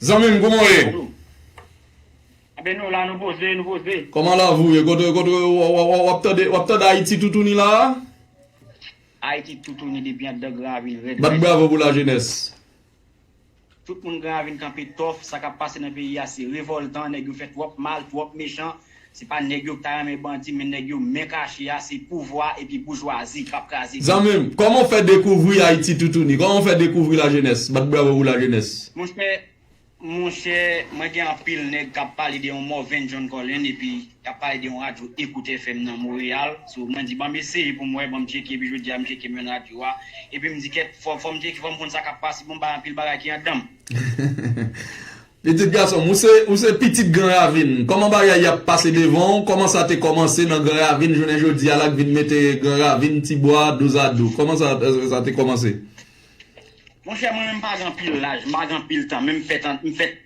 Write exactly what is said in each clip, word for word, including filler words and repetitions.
Zanmi m, kòman w ye? Alo. Enben nou la, nou poze, nou poze. Kòman lavi w ye? Kote, kote, w, w, w, w ap tande, w ap tande Ayiti toutouni la a? Ayiti toutouni depi anndan Gran Ravin rèd rèd. Bat bravo pou lajenès. Tout moun Gran Ravin kanpe tòf, sa k ap pase nan peyi a se revòltan, nèg yo fè twòp mal, twòp mechan. Se pa nèg yo k ta renmen bandi, men nèg yo men kache a, se pouvwa epi boujwazi k ap kraze peyi. Zanmi m, kòman w fè dekouvri Ayiti toutouni? Kòman w fè dekouvri lajenès? Bat bravo pou lajenès. Monchè, monchè, mwen gen anpil nèg k ap pale de yon Morvan John Colin epi y ap pale de yon radyo Écoute F M nan Monreyal. So, mwen di, ban m eseye pou m wè, ban m tcheke, epi jodi a m tcheke m jwenn radyo a. Epi m di, kèt, fò, fò m tcheke, fò m konn sa k ap pase, bon, ba anpil bagay ki anndan m. Pitit gason m, ou se, ou se pitit Gran Ravin. Kòman bagay y ap pase devan w? Kòman sa te kòmanse nan Gran Ravin jounen jodi a la k vin mete Gran Ravin, Tibwa, douzadou? Kòman sa, sa te kòmanse? Monchè, mwen menm m pa gen anpil laj, m pa gen anpil tan, men m fèt an, m fèt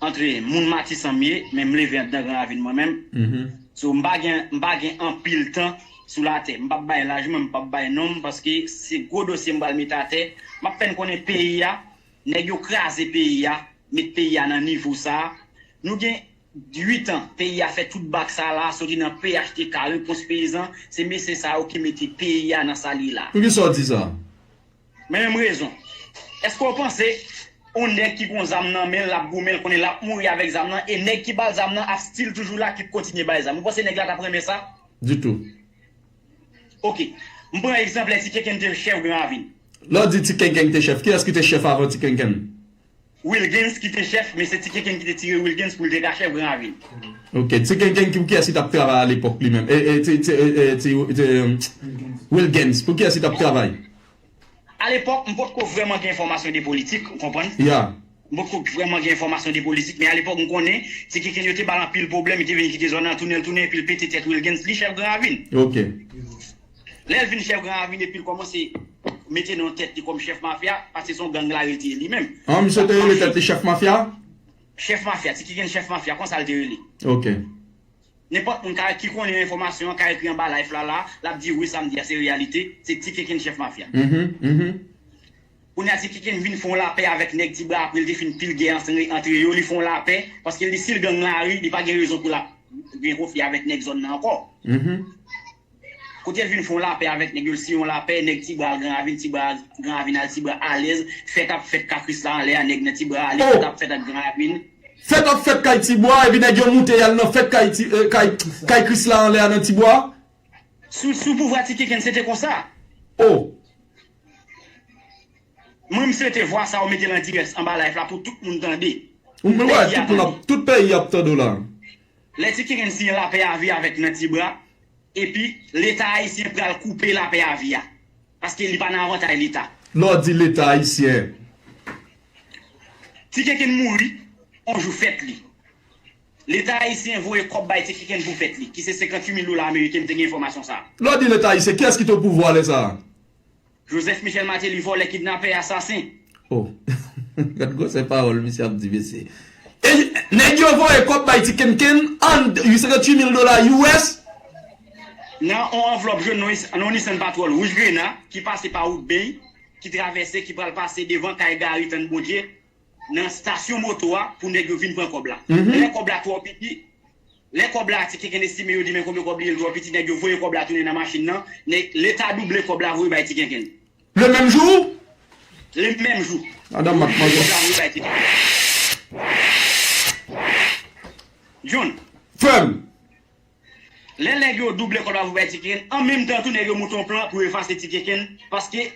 antre moun Matisan m ye, men m leve anndan Gran Ravin mwen menm. So, m pa gen, m pa gen anpil tan sou latè. M p ap bay laj mwen, m p ap bay non m, paske se gwo dosye m pral mete atè. M ap fè n konnen peyi a, nèg yo kraze peyi a, met peyi a nan nivo sa a. Nou gen uit an, peyi a fè tout bak sa la, soti nan P H T K, Repons Peyizan, se mesye sa yo ki mete peyi a nan sa l ye la. Poukisa w di sa? Men menm rezon. Èske w panse yon nèg ki gon zam nan men l, l ap goumen, l konnen l ap mouri avèk zam nan, e nèg ki ba l zam nan ap still toujou la, ki kontinye ba l zam? Ou panse nèg la t ap renmen sa? Ditou. Oke. M pran egzanp lè Ti Kenkenn te chèf Gran Ravin. Lè w di Ti Kenkenn te chèf, kiyès ki te chèf avan Ti Kenkenn? Wilgens ki te chèf, men se Ti Kenkenn ki te tire Wilgens pou l te ka chèf Gran Ravin. Oke. Ti Kenkenn, ki, pou kiyès li t ap travay alepòk li menm? E, e, ti, ti, e, e, ti, ti, e, Wilgens, pou kiyès li t ap travay? Alepòk, m potko vrèman gen enfòmasyon de politik, ou konprann? Ya. M potko vrèman gen enfòmasyon de politik, men alepòk, m konnen, Ti Kenkenn yo te ba l anpil pwoblèm, li te vin kite zòn nan, tounen l tounen, epi l pete tèt Wilgens, li chèf Gran Ravin. Oke. Lè l vin chèf Gran Ravin, epi l kòmanse mete nan tèt li kòm chèf mafya, paske se yon gang lari l te ye li menm. An, misye te rele tèt li chèf mafya? Chèf mafya, Ti Kenkenn chèf mafya, konsa l te rele. Oke. Nenpòt moun ka, ki konnen enfòmasyon an ka ekri anba live la, la, l ap di wi, sa m di a se reyalite, se Ti Kenkenn chèf mafya. Mhm, mhm. Kounye a Ti Kenkenn vin fè yon lapè avèk nèg Tibwa apre l te fin pil gè antre, antre yo, li fè yon lapè, paske li si l gang lari, li pa gen rezon pou l ap gen konfli avèk nèg zòn nan ankò. Mhm. Kote l vin fè yon lapè avèk nèg yo, l siyen yon lapè, nèg Tibwa al Gran Ravin, Tibwa al Gran Ravin al, Tibwa alèz, fèt ap fèt ka Krisla anlè a, nèg nan Tibwa ale, fèt ap fèt ak Gran Ravin. Fèt ap fèt kay Tibwa, epi nèg yo moute y al nan fèt kay Ti, e, kay, kay Krisla anlè a nan Tibwa. Sou, sou pouvwa Ti Kenkenn, se te konsa. Oh. Mwen, m swete vwa sa yo mete l an dirèk anba live la pou tout moun tande. Ou, men wè, tout moun ap, tout peyi ap tande w la. Lè Ti Kenkenn siyen lapè a vi avèk nan Tibwa, epi Leta ayisyen pral koupe lapè a vi a. Paske li pa nan avantaj Leta. Lè w di Leta ayisyen. Ti Kenkenn mouri, yon jou fèt li. Leta ayisyen voye kòb bay Ti Kenkenn pou fèt li, ki se senkanntuit mil dola ameriken, m te gen enfòmasyon sa a. Lè w di Leta ayisyen, kiyès ki te o pouvwa lè sa a? Joseph Michel Martelly, vòlè, kidnapè, asasen. Oh. Gad gwosè pawòl misye ap di, mesye. E nèg yo voye kòb bay Ti Kenkenn an, senkanntuit mil dola U S. Nan yon anvlòp jòn nan yon Nissan Patrol wouj grena ki pase pa wout Bèy, ki travèse, ki pral pase devan kay Gary Tann Bondye, nan estasyon moto a pou nèg yo vin pran kòb la. Mhm. Lè kòb la twò piti, lè kòb la Ti Kenkenn estime yo di men konbyen kòb li ye, l twò piti, nèg yo voye kòb la tounen nan machin nan, nèg, Leta double kòb la voye bay Ti Kenkenn. Le menm jou? Le menm jou. Madanm matmwazèl. Double kòb la voye bay Ti Kenkenn. John. Frè m. Lè nèg yo double kòb la pou bay Ti Kenkenn, an menm tan tou nèg yo monte yon plan pou efase Ti Kenkenn, paske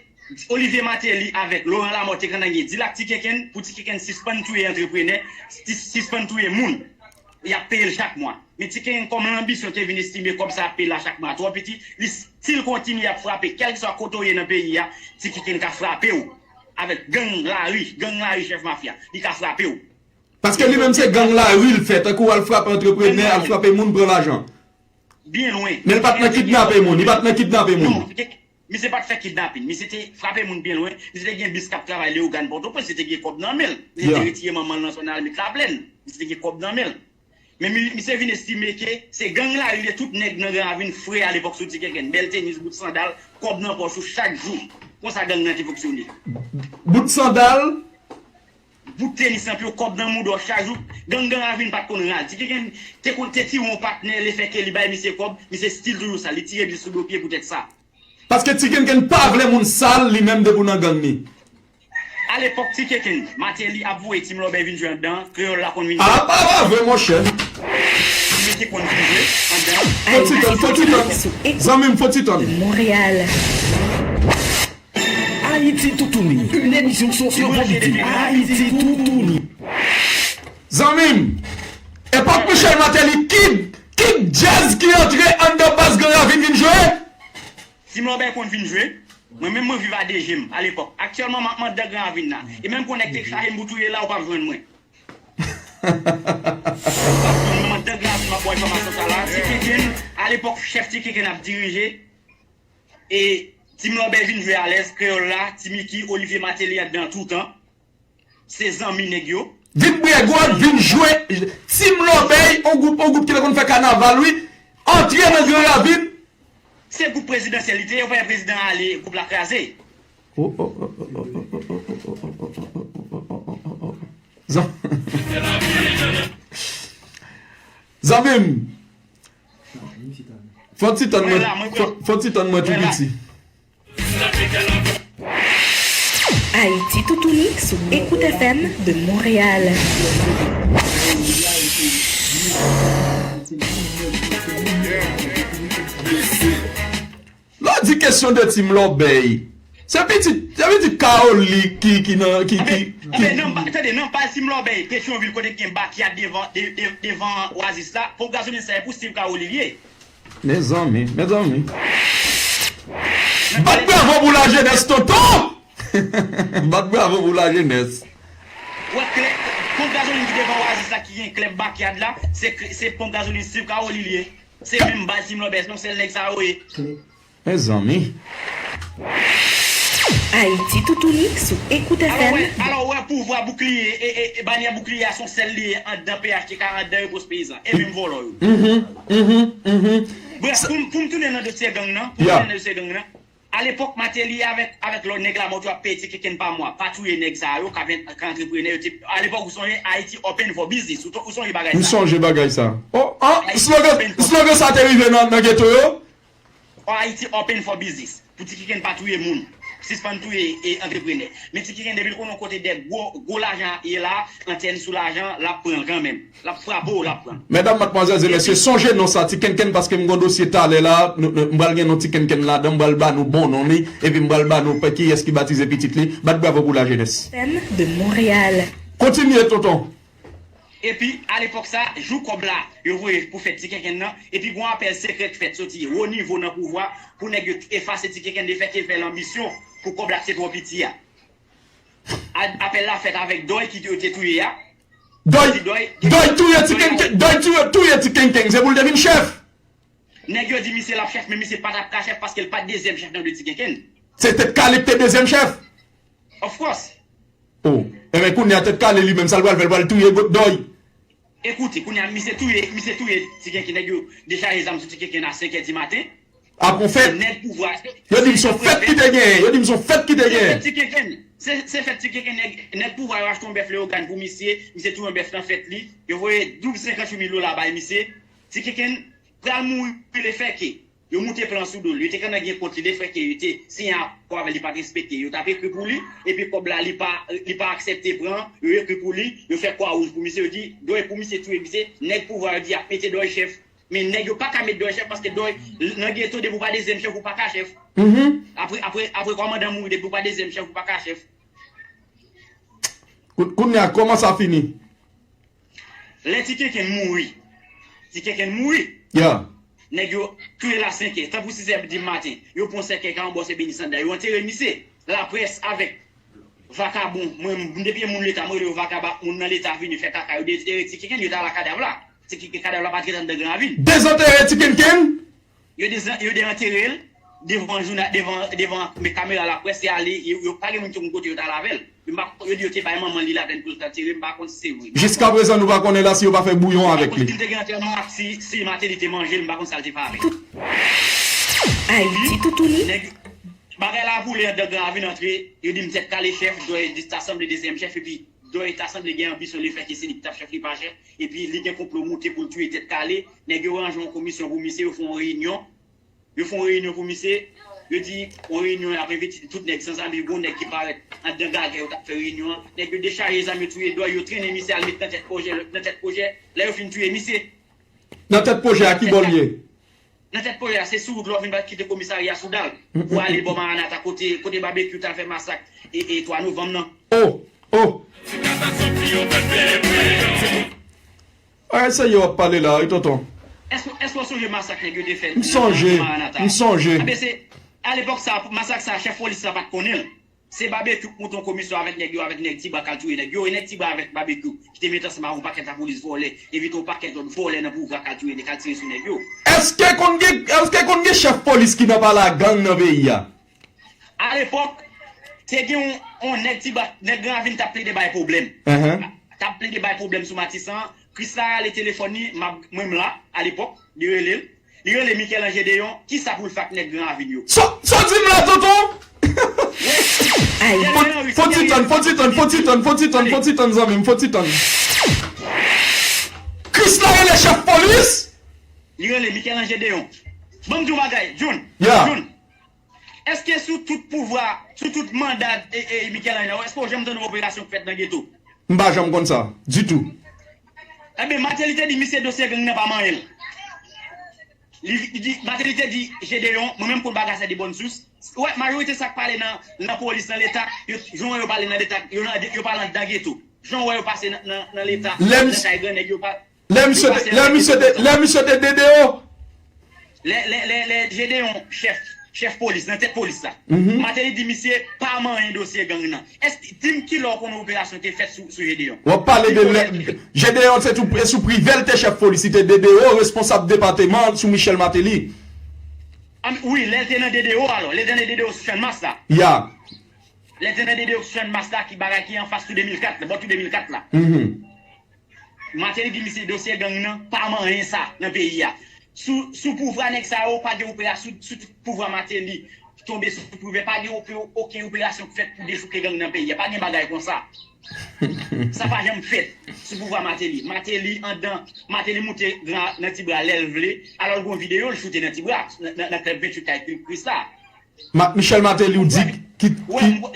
Olivier Martelly avèk Laurent Lamothe te gentan gen dil ak Ti Kenkenn pou Ti Kenkenn sispann touye antreprenè, sis-, sispann touye moun. Y ap peye l chak mwa. Men Ti Kenkenn kòm lanbisyon te vin estime kòb sa ap peye la chak mwa twò piti, li still kontinye ap frape. Kèlkeswa kote w ye nan peyi a, Ti Kenkenn ka frape w. Avèk gang lari, gang lari chèf mafya, li ka frape w. Paske li menm se gang lari l fè, tankou al frape antreprenè, al frape moun, pran lajan. Byen lwen. Men li pa t nan kidnape moun, li pa t nan kidnape moun. Non, misye pa t fè kidnapin. Misye te frape moun byen lwen. Misye te gen bis k ap travay Leyogàn Pòtoprens, misye te gen kòb nan men l. Misye te retire manman l nan zòn Almit Laplèn. Misye te gen kòb nan men l. Men mi-, misye vin estime ke se gang lari li ye, tout nèg nan Gran Ravin fre alepòk sou Ti Kenkenn. Bèl tenis, bout sandal, kòb nan pòch ou chak jou. Konsa gang nan te fonksyone. Bout sandal, bout tenis nan pye w, kòb nan mouda w chak jou. Gang Gran Ravin pa t konn ral. Ti Kenken te konn te tire yon patnè, lefètke li bay misye kòb, misye still toujou sa. Li tire misye sou do pye poutèt sa. Paske Ti Kenken pa vle moun sal li menm depi w nan gang li. Alepòk Ti Kenken, Mateli ap voye Team Lòbèy vin jwe anndan, Kreyòl la konn vin jwe. A pa pa vre monchè. Li te konn vin jwe anndan. Fò ti tann, fò ti tann. Zanmi m, fò ti tann. Montréal. Haïti Toutouni, une émission cent sur vingt. Haïti Toutouni. Zanmi m, epòk Michel Martelly, ki, ki djaz ki antre anndan baz Gran Ravin vin jwe? Team Lòbèy konn vin jwe. Mwen menm mwen viv a de je m alepòk. Aktyèlman m ap mande Gran Ravin la. E menm pou nèg te chaje m pou touye la ou p ap jwenn mwen. Ou p ap jwenn mwen mande Gran Ravin m ap ba w enfòmasyon sa la. Ti Kenken, alepòk chèf Ti Kenken ap dirije. E Team Lòbèy vin jwe alèz, Kreyòl la, Ti Miki, Olivier Martelly anndan toutan. Se zanmi nèg yo. Vin Brègòd, vin jwe. Team Lòbèy, on gwoup, on gwoup ki te konn fè kanaval wi. Antre nan Gran Ravin. Se gwoup prezidansyèl li te ye, yo fè prezidan ale, gwoup la kraze. Zanmi m. Fò ti tann mwen, fò ti tann mwen tou piti. Ayiti toutouni sou Écoute F M de Montréal. Lè w di kesyon de Team Lòbèy, se pitit, se pitit Kaoli ki, ki nan, ki, ki, ki. Anben, anben, non, tande, nan baz Team Lòbèy, Petyonvil, kote ki gen bakyad devan, de, de, devan Oasis la, ponp gazolin sa, se pou Steve Kaoli li ye. Mezanmi, mezanmi. Bat bravo pou lajenès, tonton! Bat bravo pou lajenès. Ou wè klèb, ponp gazolin ki devan Oasis la, ki gen klèb bakyad la, se, se ponp gazolin Steve Kaoli li ye. Se menm baz Team Lòbèy, se yon sèl nèg sa yo ye. Mezanmi. Ayiti toutouni sou Écoute F M. Alò, ou wè, alò, ou wè pouvwa boukliye, e, e, e, banyè boukliye a se yon sèl li ye anndan P H T K, anndan Repos Peyizan. E menm vòlò yo. Mhm, mhm, mhm. Brèf, pou m, pou m tounen nan dosye gang nan, pou m tounen nan dosye gang nan, alepòk, Mateli avèk, avèk lòt nèg Lamòt yo ap peye Ti Kenken pa mwa, pa touye nèg sa yo, k ap, k ap antreprenè yo, te, alepòk, ou sonje, Haiti open for business, ou, ou sonje bagay sa? M sonje bagay sa. Oh, ah, slogan, slogan sa te rive nan, nan geto yo? Haiti open for business. Pou Ti Kenken pa touye moun. Sispann touye e, antreprenè. Men Ti Kenken depi l konnen yon kote de gwo, gwo lajan ye la, antèn sou lajan, l ap pran l kanmenm. L ap frape w, l ap pran l. Medam, madmwazèl e mesye, sonje non sa, Ti Kenken, paske m gen yon dosye talè la, nou, nou, m pral gen non Ti Kenken ladan, m pral ba nou bon non li, epi m pral ba nou kiyès ki batize pitit li. Bat bravo pou lajenès. F M de Montréal. Kontinye, tonton. Epi, alepòk sa, jou kòb la, yo voye pou fèt Ti Kenken nan, epi gon apèl sekrè k fèt soti wo nivo nan pouvwa pou nèg yo efase Ti Kenken, lefètke l fè lanbisyon pou kòb la ki te twò piti a. A, apèl la fèt avèk Dòy ki yo te touye a. Dòy, Dòy, Dòy touye Ti Kenken, Dòy touye, touye Ti Kenken, se pou l te vin chèf. Nèg yo di misye l ap chèf, men misye pa t ap ka chèf paske l pa t dezyèm chèf nan de Ti Kenken. Se Tèt Kale ki te dezyèm chèf. Of course. Oh, enben kounye a Tèt Kale li menm, sa l pral fè, l pral touye Dòy. Ekoute, kounye a misye touye, misye touye Ti Kenken, nèg yo dechaje zam sou Ti Kenken a senk è di maten. Ap yon fèt. Nèg pouvwa. Yo di m se yon fèt ki te genyen, yo di m se yon fèt ki te genyen. Se fèt Ti Kenken, se, se fèt Ti Kenken, nèg, nèg pouvwa yo achte yon bèf Leyogàn pou misye, misye touye yon bèf nan fèt li, yo voye doub senkant uit mil dola bay misye. Ti Kenken pral mouri lefètke yo moute plan sou do l. Yo te konn gen kont li lefètke yo te siyen akò avè l, li pa t respekte. Yo t ap ekri pou li, epi kòb la li pa, li pa aksepte pran, yo ekri pou li, yo fè kwa wouj pou misye, yo di, Dòy pou misye touye misye, nèg pouvwa yo di y ap mete Dòy chèf. Men nèg yo pa ka met Dòy chèf paske Dòy, nan geto depi w pa dezyèm chèf ou pa ka chèf. Apre, apre, apre kòmandan mouri depi w pa dezyèm chèf ou pa ka chèf. Kounye a, kòman sa fini? Lè Ti Kenken mouri, Ti Kenken mouri, Ya. nèg yo touye l a senk è, tanpri sis è di maten, yo pran sèkèy, ka yon bòs ebeni sanda, yo antere misye. Laprès avèk vakabon, mwen, m depi moun Leta, m rele yo vakabon, moun nan Leta vini fè kaka, yo dezentere Ti Kenken, yo t al a kadav la. Ti Kenken, kadav la pa t ret anndan Gran Ravin. Dezentere Ti Kenken? Yo deza, yo deantere l devan jounal, devan, devan kamera laprès, e ale, yo, yo pa gen moun ki konn kote yo t al avè l. Yo pa, yo di yo te bay manman li lapenn pou l t antere, m pa konn si se vre. Jiskaprezan nou pa konnen la si yo pa fè bouyon avèk li. M pa konn si l te gen antèman ak si, si Martelly te manje l, m pa konn sa l te fè avè l. Ayiti toutouni. Nèg, bagay la boule anndan Gran Ravin antre, yo di m Tèt Kale chèf, Dòy di sa sanble dezyèm chèf, epi dòyè ta sanble gen anbisyon lefètke se li ki t ap chèf, li pa chèf, epi li gen konplo moute pou l touye Tèt Kale. Nèg yo ranje yon komisyon pou misye, yo fè yon reyinyon. Yo fè yon reyinyon pou misye, yo di yon reyinyon y ap envite tout nèg sanzam, epi gon nèg ki parèt anndan gagè yo t ap fè reyinyon an. Nèg yo dechaje zam yo, touye dòyè, yo trennen misye al met nan tèt pwojè, nan tèt pwojè. Lè yo fin touye misye, Nan tèt pwojè a, ki bò l ye? Nan tèt pwojè a, se sou wout la w fin kite komisarya Soudal pou ale bò Maranata kote, kote Babekyou t al fè masak e, e twa novanm nan. Oh! Oh! Ay, se yo ap pale la, wi, tonton. Èske, èske w sonje masak nèg yo te fè nan, nan Maranata? M sonje, m sonje. Enben, se, alepòk sa, masak sa, chèf polis la pa t konnen l. Se Babekyou k monte yon komisyon avèk nèg yo, avèk nèg Tibwa k al touye nèg yo. E nèg Tibwa avèk Babekyou ki te met ansanm ak yon pakèt lapolis vòlè, evite yon pakèt lòt vòlè nan pouvwa k al touye nèg, k al tire sou nèg yo. Èske konn gen, èske konn gen chèf polis ki nan pale ak gang nan peyi a? Alepòk, te gen yon, yon nèg Tibwa, nèg Gran Ravin t ap plede bay pwoblèm. T ap plede bay pwoblèm sou Matisan an. Krisla rale telefòn li, m ap, mwen m la, alepòk, li rele l. Li rele Michel-Ange Deyon, kisa pou l fè ak nèg Gran Ravin yo? Sa, sa w di m la, tonton? Fò ti tann, fò ti tann, fò ti tann, fò ti tann, fò ti tann, zanmi m, fò ti tann. Krisla rele chèf polis? Li rele Michel-Ange Deyon. Ban m di w yon bagay, Jun. Jun. Èske sou tout pouvwa, sou tout manda e, e, Michel-Ange la, èske w janm tande yon operasyon k fèt nan geto? M pa janm konn sa, ditou. Enben, Martelly te di misye dosye gang nan pa manyen l. Li, li di, Martelly te di Gedeon, mwen menm konn bagay sa de bòn sous. Ou wè, majorite sa k pale nan, nan polis, nan leta, yo, jan w wè yo pale nan leta, yo, nan, yo pale anndan geto. Jan w wè yo pase nan, nan, nan leta, nan kay grannèg, yo pa, Lè misye te, lè misye te, lè misye te D D O. Lè, lè, lè, lè Gedeon chèf, chèf polis, nan tèt polis la. Martelly di misye pa manyen dosye gang nan. Èske, di m kilè w konnen operasyon te fèt sou, sou Gedeon? W ap pale de lè, Gedeon se tou, e sou Privè l te chèf polis, li te D D O, responsab depatman sou Michel Martelly. Wi, lè l te nan D D O alò, lè l te nan D D O sou Channmas la. Ya. Lè l te nan D D O sou Channmas la, ki bagay ki anfas tou de mil kat la, bò tou de mil kat la. Martelly di misye dosye gang nan pa manyen sa nan peyi a. Sou, sou pouvwa nèg sa yo, pa gen operasyon, sou, sou pouvwa Martelly tonbe sou Privè, pa gen ope-, okenn operasyon k fèt pou dechouke gang nan peyi a. Pa gen bagay konsa. Sa pa janm fèt sou pouvwa Martelly. Martelly anndan, Martelly moute gran nan Tibwa lè l vle, alò l gon videyo l choute nan Tibwa, nan, nan, nan klèb venntuit kay Chris la. Michel Martelly ou di ki, ki.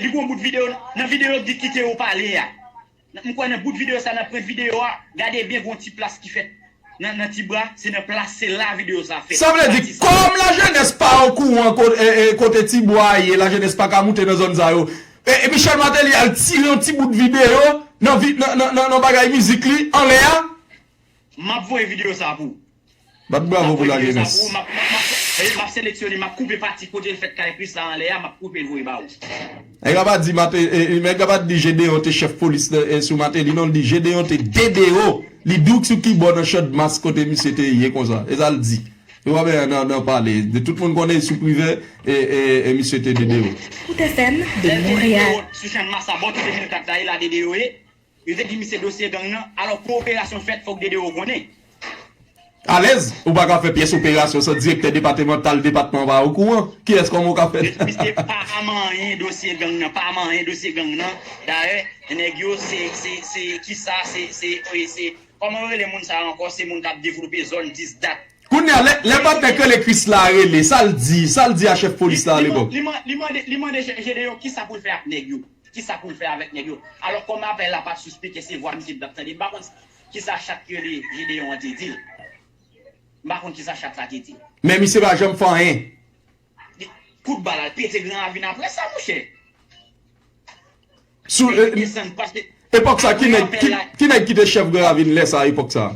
Li gon bout videyo, nan videyo l di kite yo pale a. M kwè nan bout videyo sa, nan pwen videyo a, gade byen gon ti plas ki fèt nan, nan Tibwa, se nan plas, se la videyo sa fèt. Sa vle di, kòm lajenès pa okouran ko-, e, e, kote Tibwa ye, lajenès pa ka moute nan zòn sa yo. E, e Michel Martelly al tire yon ti bout videyo nan vi-, nan, nan, nan, nan bagay mizik li, anlè a. M ap voye videyo sa pou ou. Bat bravo pou lajenès. M ap, m ap, m ap, m ap seleksyone, m ap koupe pati kote l fèt kay Chris la anlè a, m ap koupe l voye ba ou. Nèg la pa di Mate-, e, e, nèg la pa di Gedeon te chèf polis nan, e, sou Martelly non, li di Gedeon te D D O. Li di w sou ki bò nan Channmas kote misye te ye konsa. E sa l di. Yo pa bezwen nan, nan pale. De tout moun konnen sou Privè, e, e, e misye te D D O. Kout F M de Montréal. Sou Channmas a bò tou de mil kat la, e la D D O ye. Yo te di misye dosye gang nan, alò pou operasyon fèt fòk D D O konnen. Alèz, ou pa ka fè pyès operasyon san direktè depatmantal depatman an pa okouran. Kiyès kòman w ka fè? Misye pa manyen dosye gang nan, pa manyen dosye gang nan. Dayè, nèg yo se, se, se, kisa, se, se, se, kòman yo rele moun sa yo ankò? Se moun k ap devlope zòn dis dat. Kounye a, lè, lè patnè k rele Chris la rele, sa l di, sa l di a chèf polis la alepòk? Li, li, li, li mande, li mande Gedeon kisa pou l fè ak nèg yo. Kisa pou l fè avèk nèg yo? Alò, kòm apèl la pa t sou spikè, se vwa misye m t ap tande. M pa konn kisa chat ki rele Gedeon an te di l. M pa konn kisa chat la te di l. Men misye pa janm fè anyen. Kout bal al pete Gran Ravin apre sa, monchè. Sou, e, desann, pase, epòk sa, ki nèg, ki, ki nèg ki te chèf Gran Ravin lè sa, epòk sa?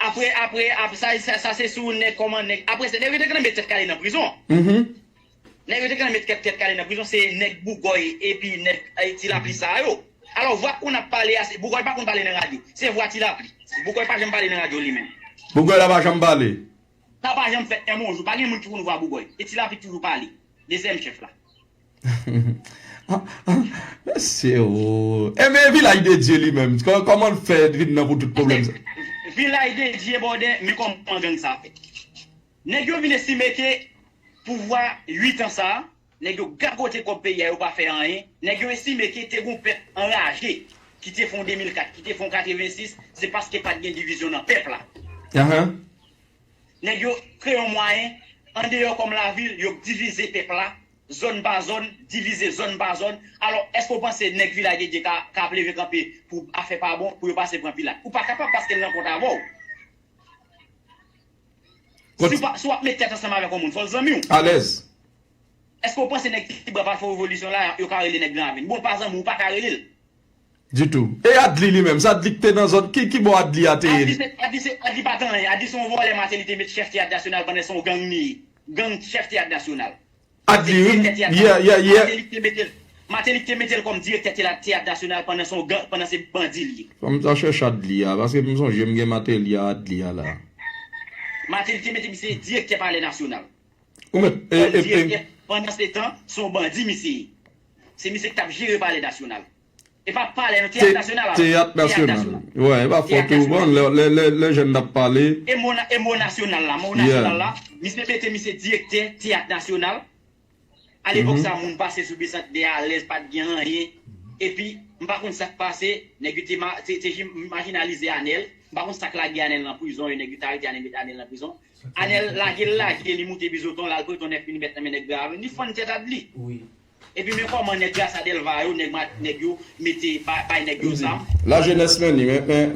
Apre, apre, apre, sa, sa, sa se sou nèg kòman nèg. Apre, se nèg yo te gentan met Tèt Kale nan prizon. Nèg yo te gentan met Tèt, Tèt Kale nan prizon, se nèg Bougòy epi nèg, e, Ti Lapli sa yo. Alò, vwa koun ap pale a, se, Bougòy pa konn pale nan radyo. Se vwa Ti Lapli. Bougòy pa janm pale nan radyo li menm. Bougòy la pa janm pale. Sa pa janm fèt, menm yon jou. Pa gen moun ki konn vwa Bougòy. E Ti Lapli toujou pale. Dezyèm chèf la. Mesye o. Enben, Vilaj de Dye li menm, kò-, kòman l fè vin nan pou tout pwoblèm sa? Vilaj de Dye, bòdè, men kòman gang sa fèt. Nèg yo vin estime ke pouvwa uit an sa, nèg yo gagote kòb peyi a, yo pa fè anyen. Nèg yo estime ke te gon pèp anraje ki te fè yon de mil kat, ki te fè yon katrevensis, se paske pa t gen divizyon nan pèp la. Ahan. Nèg yo kreye yon mwayen, andeyò kòm lavil, yo divize pèp la, zòn pa zòn, divize zòn pa zòn. Alò, èske w panse nèg Vilaj de Dye ka, ka ap leve kanpe pou afè pa bon, pou yo pase pran Pilat? Ou pa kapab paske l nan kont avè w. Si w pa, si w ap met tèt ansanm avèk yon moun, fò l zanmi w. Alèz. Èske w panse nèg Tibwa pa fè revolisyon la, yo ka rele nèg Gran Ravin? Bon, l pa zanmi w, ou pa ka rele l. Ditou. E Adli li menm, se Adli ki te nan zòn, ki, ki bò Adli a te ye? Adli se, Adli se, Adli pa t anyen. Adli se yon vòlè Mateli te met chèf Teyat Nasyonal pandan se yon gang li ye. Gang chèf Teyat Nasyonal. Adli, wi. Direktè Teyat Nasyonal. Yeah, yeah, yeah. Mateli ki te mete l, Mateli ki te mete l kòm direktè Teyat, Teyat Nasyonal pandan se yon gang, pandan se bandi li ye. Fò m ta chèche Adli a, paske m sonje m gen Mateli a, Adli a la. Mateli te mete misye direktè Palè Nasyonal. Ou mèt, e, kòm e, e, direktè, pandan se tan, se yon bandi misye ye. Se misye ki t ap jere Palè Nasyonal. E pa palè, non, Teyat Nasyonal la. Teyat Nasyonal. Wè, e pa fòt ou, bon, lè, lè, lè, lè jèn n ap pale. E mo na-, e mo nasyonal la, mo nasyonal la, misye mete misye direktè Teyat Nasyonal. Alepòk sa, moun pase sou Bisant de alèz, pa t gen anyen. Epi, m pa konn sa k pase, nèg yo te ma-, te, te jim-, majinalize Anèl. M pa konn sa k lage Anèl nan prizon, yo nèg yo te arete Anèl, mete Anèl nan prizon. Anèl lage l, lage li moute Bizoton, l al prete yon nèf milimèt nan men nèg Gran Ravin, li fann tèt Adli. Epi men kòman nèg Grasa Dèlva yo, nèg ma-, nèg yo mete, ba-, bay nèg yo zam. Lajenès, men li, men,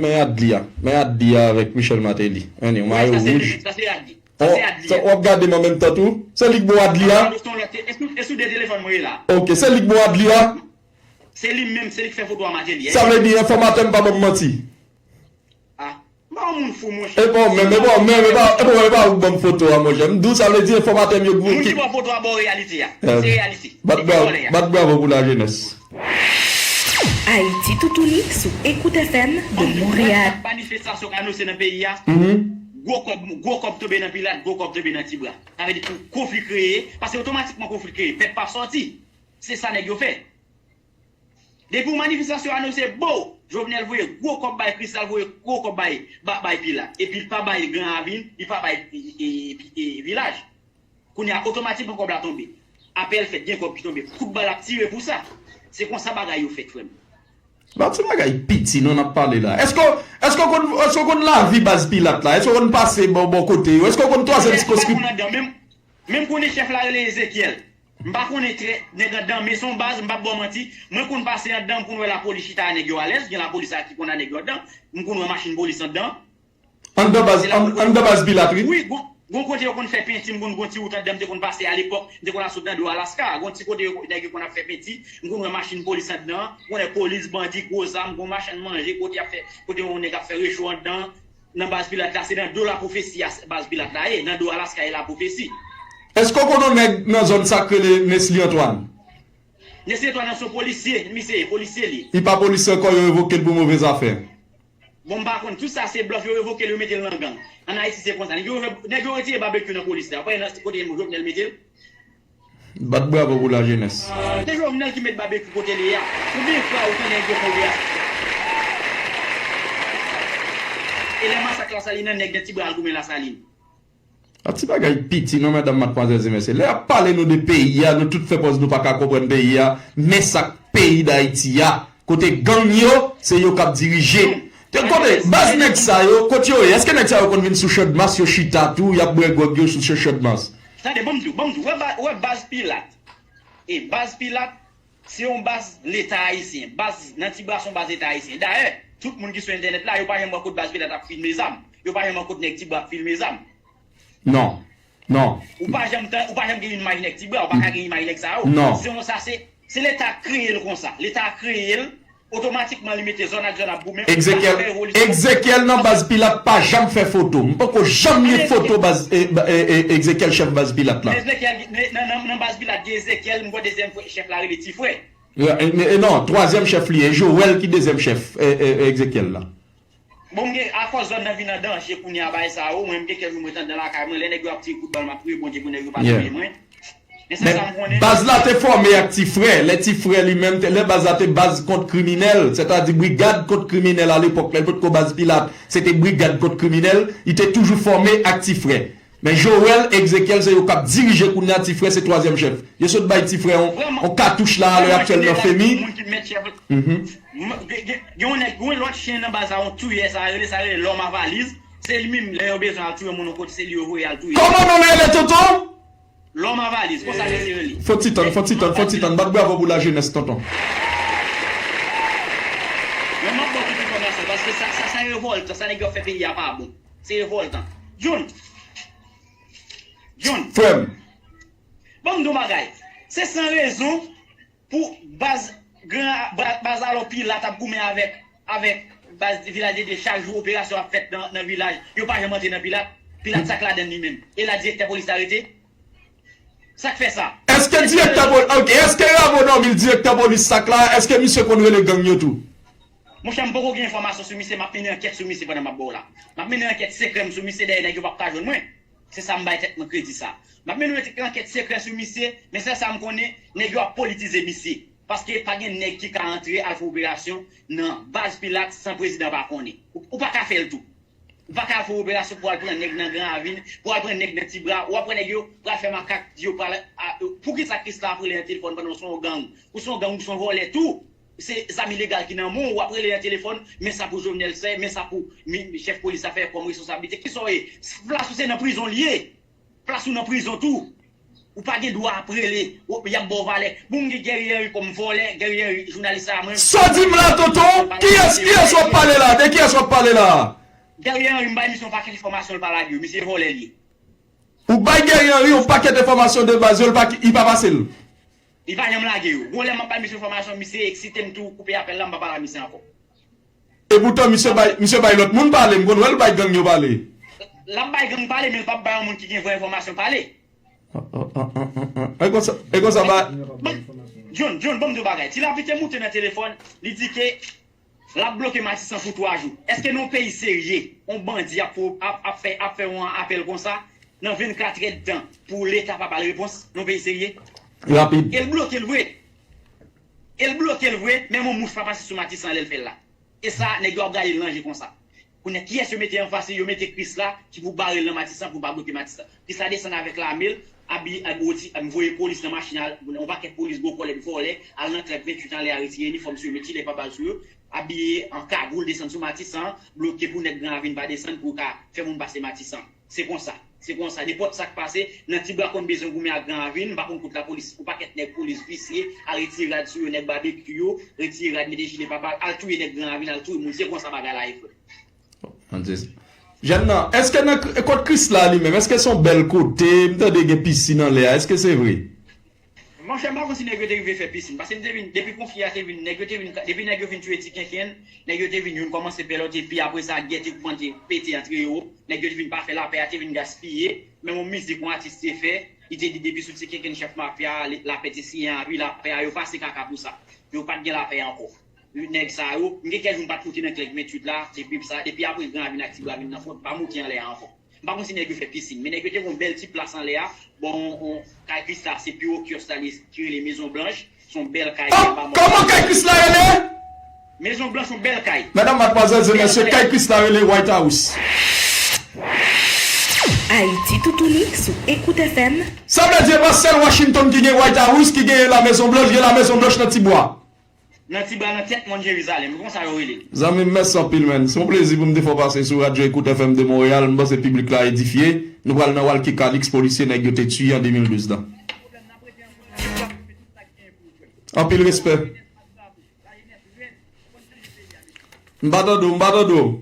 men Adli a. Men Adli a avèk Michel Martelly. Men li, yon mayo wouj. Sa se Adli. Sa se Adli. W ap gade m an menm tan tou? Se li k ba w Adli a? E sou, e sou de telefòn mwen ye la. Ok, se li k ba w Adli a? Se li menm, se li k fè foto a Martelly, eh. Sa vle di enfòmatè m pa ban m manti. Ah, m pa yon moun fou, monchè. E pa w menm, e pa w menm, e pa, e pa, e pa ou k ban m foto a, monchè. M di w sa vle di enfòmatè m yo ki. Moun ki ba w foto a ba w reyalite a. Se reyalite. Bat bravo, bat bravo pou lajenès. Ayiti Toutouni sou Écoute F M de Montréal. Manifestasyon k anonse nan peyi a. Gwo kòb, gwo kòb tonbe nan Pilat, gwo kòb tonbe nan Tibwa. Sa vle di pou konfli kreye, paske otomatikman konfli kreye, pèp p ap sòti. Se sa nèg yo fè. Depi yon manifestasyon anonse, bo, Jovenel voye gwo kòb bay Kristal, voye gwo kòb bay, ba-, bay Pilat. Epi l pa bay Gran Ravin, li pa bay, e, e, e, e, Vilaj. Kounye a, otomatikman kòb la tonbe. Apèl fèt, gen kòb ki tonbe. Kout bal ap tire pou sa. Se konsa bagay yo fèt, frè m. Ba ti bagay piti, non, n ap pale la. Èske, èske w konn, èske w konn lavi baz Pilat la? Èske w konn pase bò, bò kote yo? Èske w konn twazyèm sikonskrip- Menm, menm konnen chèf la rele Ezekyèl. M pa konnen trè, nèg anndan, men se yon baz, m p ap ba w manti. Mwen konn pase anndan, m konn wè lapolis chita a nèg yo alèz, gen lapolis la ki konn a nèg yo anndan. M konn wè machin polis anndan. Anndan baz, an-, anndan baz Pilat, wi. Wi, gon, gon kote yo konn fè penti, m konn gon ti wout anndan, m te konn pase alepòk, m te konn al sot nan do Alaska. Gon ti kote yo, nèg yo konn ap fè penti, m konn wè machin polis anndan, m konn wè polis, bandi, gwo zam, gon machann manje, kote y ap fè, kote yon nèg ap fè recho anndan. Nan baz Pilat la, se nan do Lapwofesi a, baz Pilat la ye, nan do Alaska e Lapwofesi. Èske w konn yon nèg nan zòn sa k rele Nesly Antoine? Nesly Antoine se yon polisye, misye ye, polisye li ye. Li pa polisye ankò, yo revoke l pou move zafè. Bon, m pa konn, tout sa se blòf, yo revoke l, yo mete l nan gang. Ann Ayiti se konsa, nèg yo, nèg yo retire Babekyou nan polis la, ou pa wè nan kote Jovenel mete l? Bat bravo pou lajenès. Se Jovenel ki met Babekyou kote li ye a. Konbyen fwa ou tande nèg yo fè de asasen? E lè masak Lasalin nan, nèg nan Tibwa al goumen Lasalin. A ti bagay piti non, medam, madmwazèl e mesye. Lè y ap pale nou de peyi a, nou tout fè pòz nou pa ka konprann peyi a. Men sa k peyi Dayiti a. Kote gang yo, se yo k ap dirije. Te kote, baz nèg sa yo, kote yo ye? Èske nèg sa yo konn vin sou Chandmas, yo chita tou, y ap bwè gwòg yo sou Chandmas? Tande, ban m di w, ban m di w, wè ba-, wè baz Pilat. E baz Pilat, se yon baz Leta ayisyen. Baz nan Tibwa se yon baz Leta ayisyen. Dayè, tout moun ki sou entènèt la, yo pa janm wè kot baz Pilat ap filme zam. Yo pa janm wè kot nèg Tibwa ap filme zam. Non. Non. Ou pa janm tan, ou pa janm gen imaj nèg Tibwa, ou pa ka gen imaj nèg sa yo. Non. Se yon, sa se, se Leta k kreye l konsa. Leta k kreye l, otomatikman li mete zòn ak zòn ap goumen. Ezekyèl, Ezekyèl nan baz Pilat pa janm fè foto. M poko janm gen foto baz, e, ba-, e, e, Ezekyèl chèf baz Pilat la. Ezekyèl, nan, nan, nan baz Pilat gen Ezekyèl, m kwè dezyèm frè, chèf la rele Ti Frè. E, e, e non, twazyèm chèf li ye, Joel ki dezyèm chèf, e, e, e, Ezekyèl la. Bon, m gen, akòz zòn nan vin an danje kounye a, bagay sa yo, mwen, m gen kèk jou m ret anndan lakay mwen, lè nèg yo ap tire kout bal, m ap priye Bondye pou nèg yo pa touye mwen. Men se sa m konnen. Baz la te fòme ak Ti Frè, lè Ti Frè li menm, te, lè baz la te baz kont kriminèl, sètadi brigad kont kriminèl alepòk, lè l potko baz Pilat, se te brigad kont kriminèl, li te toujou fòme ak Ti Frè. Men Joel, Ezekyèl, se yo k ap dirije kounye a, Ti Frè se twazyèm chèf. Yo sot bay Ti Frè yon, yon katouch la, alè aktyèl nan femi. Mhm. M- Gen gen- gen yon nèg, gen yon lòt chen nan baz la, yon touyè, sa rele, sa rele Lòm a Valiz. Se li menm, lè yo bezwen al touye moun yon kote, se li yo voye al touye. Kòman non l rele, tonton? Lòm a Valiz, konsa mesye rele. Fò ti tann, fò ti tann, fò ti tann. Bat bravo pou lajenès, tonton. Men m ap ba w tout enfòmasyon, paske sa, sa, sa revòltan, sa nèg yo ap fè peyi a pa bon. Se revòltan. John, John, Frè m. Ban m di w bagay. Se san rezon pou baz gran, ba- baz alò Pilat ap goumen avèk, avèk baz Vilaj de Dye. Chak jou operasyon ap fèt nan, nan vilaj. Yo pa janm antre nan Pilat. Pilat sa k ladann li menm. E la direktè polis la rete. Sa k fè sa? Èske direktè polis, ok, èske Ramo Nòbil direktè polis sa k la, èske misye konn rele gang yo tou? Monchè, m poko gen enfòmasyon sou misye, m ap mennen ankèt sou misye pandan m ap ba w la. M ap mennen ankèt sekrè m sou misye, dayè nèg yo p ap ka jwenn mwen. Se sa m bay tèt mwen kredi sa. M ap mennen yon ankèt sekrè sou misye, men sèl sa m konnen, nèg yo ap politize misye. Paske pa gen nèg ki ka antre al fè operasyon nan baz Pilat san prezidan pa konnen. Ou, ou pa ka fè l tou. Ou pa ka al fè operasyon pou al pran nèg nan Gran Ravin, pou al pran nèg nan Ti Bwa, ou ap wè nèg yo pral fè makak, yo pral, a, poukisa Krisla ap rele nan telefòn pandan w se yon gang? Ou se yon gang, ou se yon vòlè tou. Se zam ilegal ki nan men w, w ap rele nan telefòn, men sa pou Jovenel fè, men sa pou mi- chèf polis la fè kòm responsablite. Kisa w ye? Plas ou se nan prizon l ye. Plas ou nan prizon tou. Ou pa gen dwa ap rele, w- y ap ba w valè. Bon, m gen Guerrier Henry kòm vòlè, Guerrier Henry, jounalis sa a, mwen. Sa w di m la, tonton? Kiyès, kiyès w ap pale la? De kiyès w ap pale la? Guerrier Henry, m bay misye yon pakèt enfòmasyon, l pa lage yo. Misye vòlè l ye. Ou bay Guerrier Henry yon pakèt enfòmasyon de baz yo, li pa, li pa pase l. Li pa janm lage yo. Gon lè m ap bay misye enfòmasyon, misye eksite m tou, koupe apèl la, m pa pale a misye ankò. Epoutan, misye bay, misye bay lòt moun pale, m konn wè l bay gang yo pale. L ap bay gang pale, men l p ap bay yon moun ki gen vrè enfòmasyon pale. An, an, an, an, an, an. E konsa, e konsa ba. Bon, John, John, ban m di w bagay. Ti Lapli te moute nan telefòn, li di ke l ap bloke Matisan pou twa jou. Èske nan yon peyi serye, yon bandi ap, ap, ap fè, ap fè yon apèl konsa, nan vennkat èdtan, pou Leta pa ba l repons, nan yon peyi serye? Rapid. E l bloke l vre. E l bloke l vre, menm yon mouch pa pase sou Matisan lè l fè l la. E sa, nèg yo ap gade l nan je konsa. Kounye a, kiyès yo mete anfas li? Yo mete Krisla ki pou bare l nan Matisan, pou l pa bloke Matisan. Krisla desann avèk lame l, abi, abi, oti, voye polis nan machin al, yon pakèt polis gwo kòlèt vòlè, al nan trèk venntuit anlè a, retire inifòm sou yo, met jile pabal sou yo, abiye an kagoul, desann sou Matisan, bloke pou nèg Gran Ravin pa desann, pou yo ka fè moun pase Matisan. Se konsa. Se konsa. Nenpòt sa k pase, nan Ti Bwa konn bezwen goumen ak Gran Ravin, m pa konn kot lapolis, yon pakèt nèg polis visye, al retire rad sou yo, nèg babekyou yo, retire rad, mete jile pabal, al touye nèg Gran Ravin, al touye moun. Se konsa bagay la ye, frè. Mon Dieu. Jèn nan, èske nan k- kot Krisla li menm, èske se yon bèl kote? M tande gen pisin anlè a, èske se vre? Monchè, m pa konn si nèg yo te rive fè pisin, paske m te vin, depi konfli a te vin, nèg yo te vin, depi nèg yo vin touye Ti Kenkenn, nèg yo te vin youn kòmanse pè lòt, epi apre sa, gè te kòmanse pete antre yo, nèg yo te vin pa fè lapè a, te vin gaspiye, menm yon mizik yon atis te fè, li te di depi sou Ti Kenkenn chèf mafya a, li- lapè te siyen a, wi, lapè a, yo pase kaka pou sa, yo pa t gen lapè ankò. Nèg sa yo, m gen kèk jou m pa t moute nan trèk venntuit la, depi sa, depi apre Gran Ravin ak Ti Bwa vin nan front, m pa moute anlè a ankò. M pa konn si nèg yo fè pisin, men nèg yo te gen yon bèl ti plas anlè a. Bon, on, kay Krisla, se pi wo kyòs la li ki rele Mezon Blanch. Se yon bèl kay ki anba mòn. Kòman kay Krisla rele? Mezon Blanch, yon bèl kay. Medam, madmwazèl e mesye, kay Krisla rele White House. Ayiti toutouni sou Ecoute F M. Sa vle di e pa sèl Washington ki gen White House, ki gen la Mezon Blanch, gen la Mezon Blanch nan Ti Bwa. Nan Ti Bwa, nan tèt mòn Jerizalèm. Konsa yo rele l. Zanmi m, mèsi anpil, man. Se yon plezi pou m te fè w pase sou Radyo Ecoute F M de Montréal. M panse piblik la edifye. Nou pral nan Walky Calix, polisye nèg yo te tiye an de mil douz la. Anpil respè. M pa tande w, m pa tande w.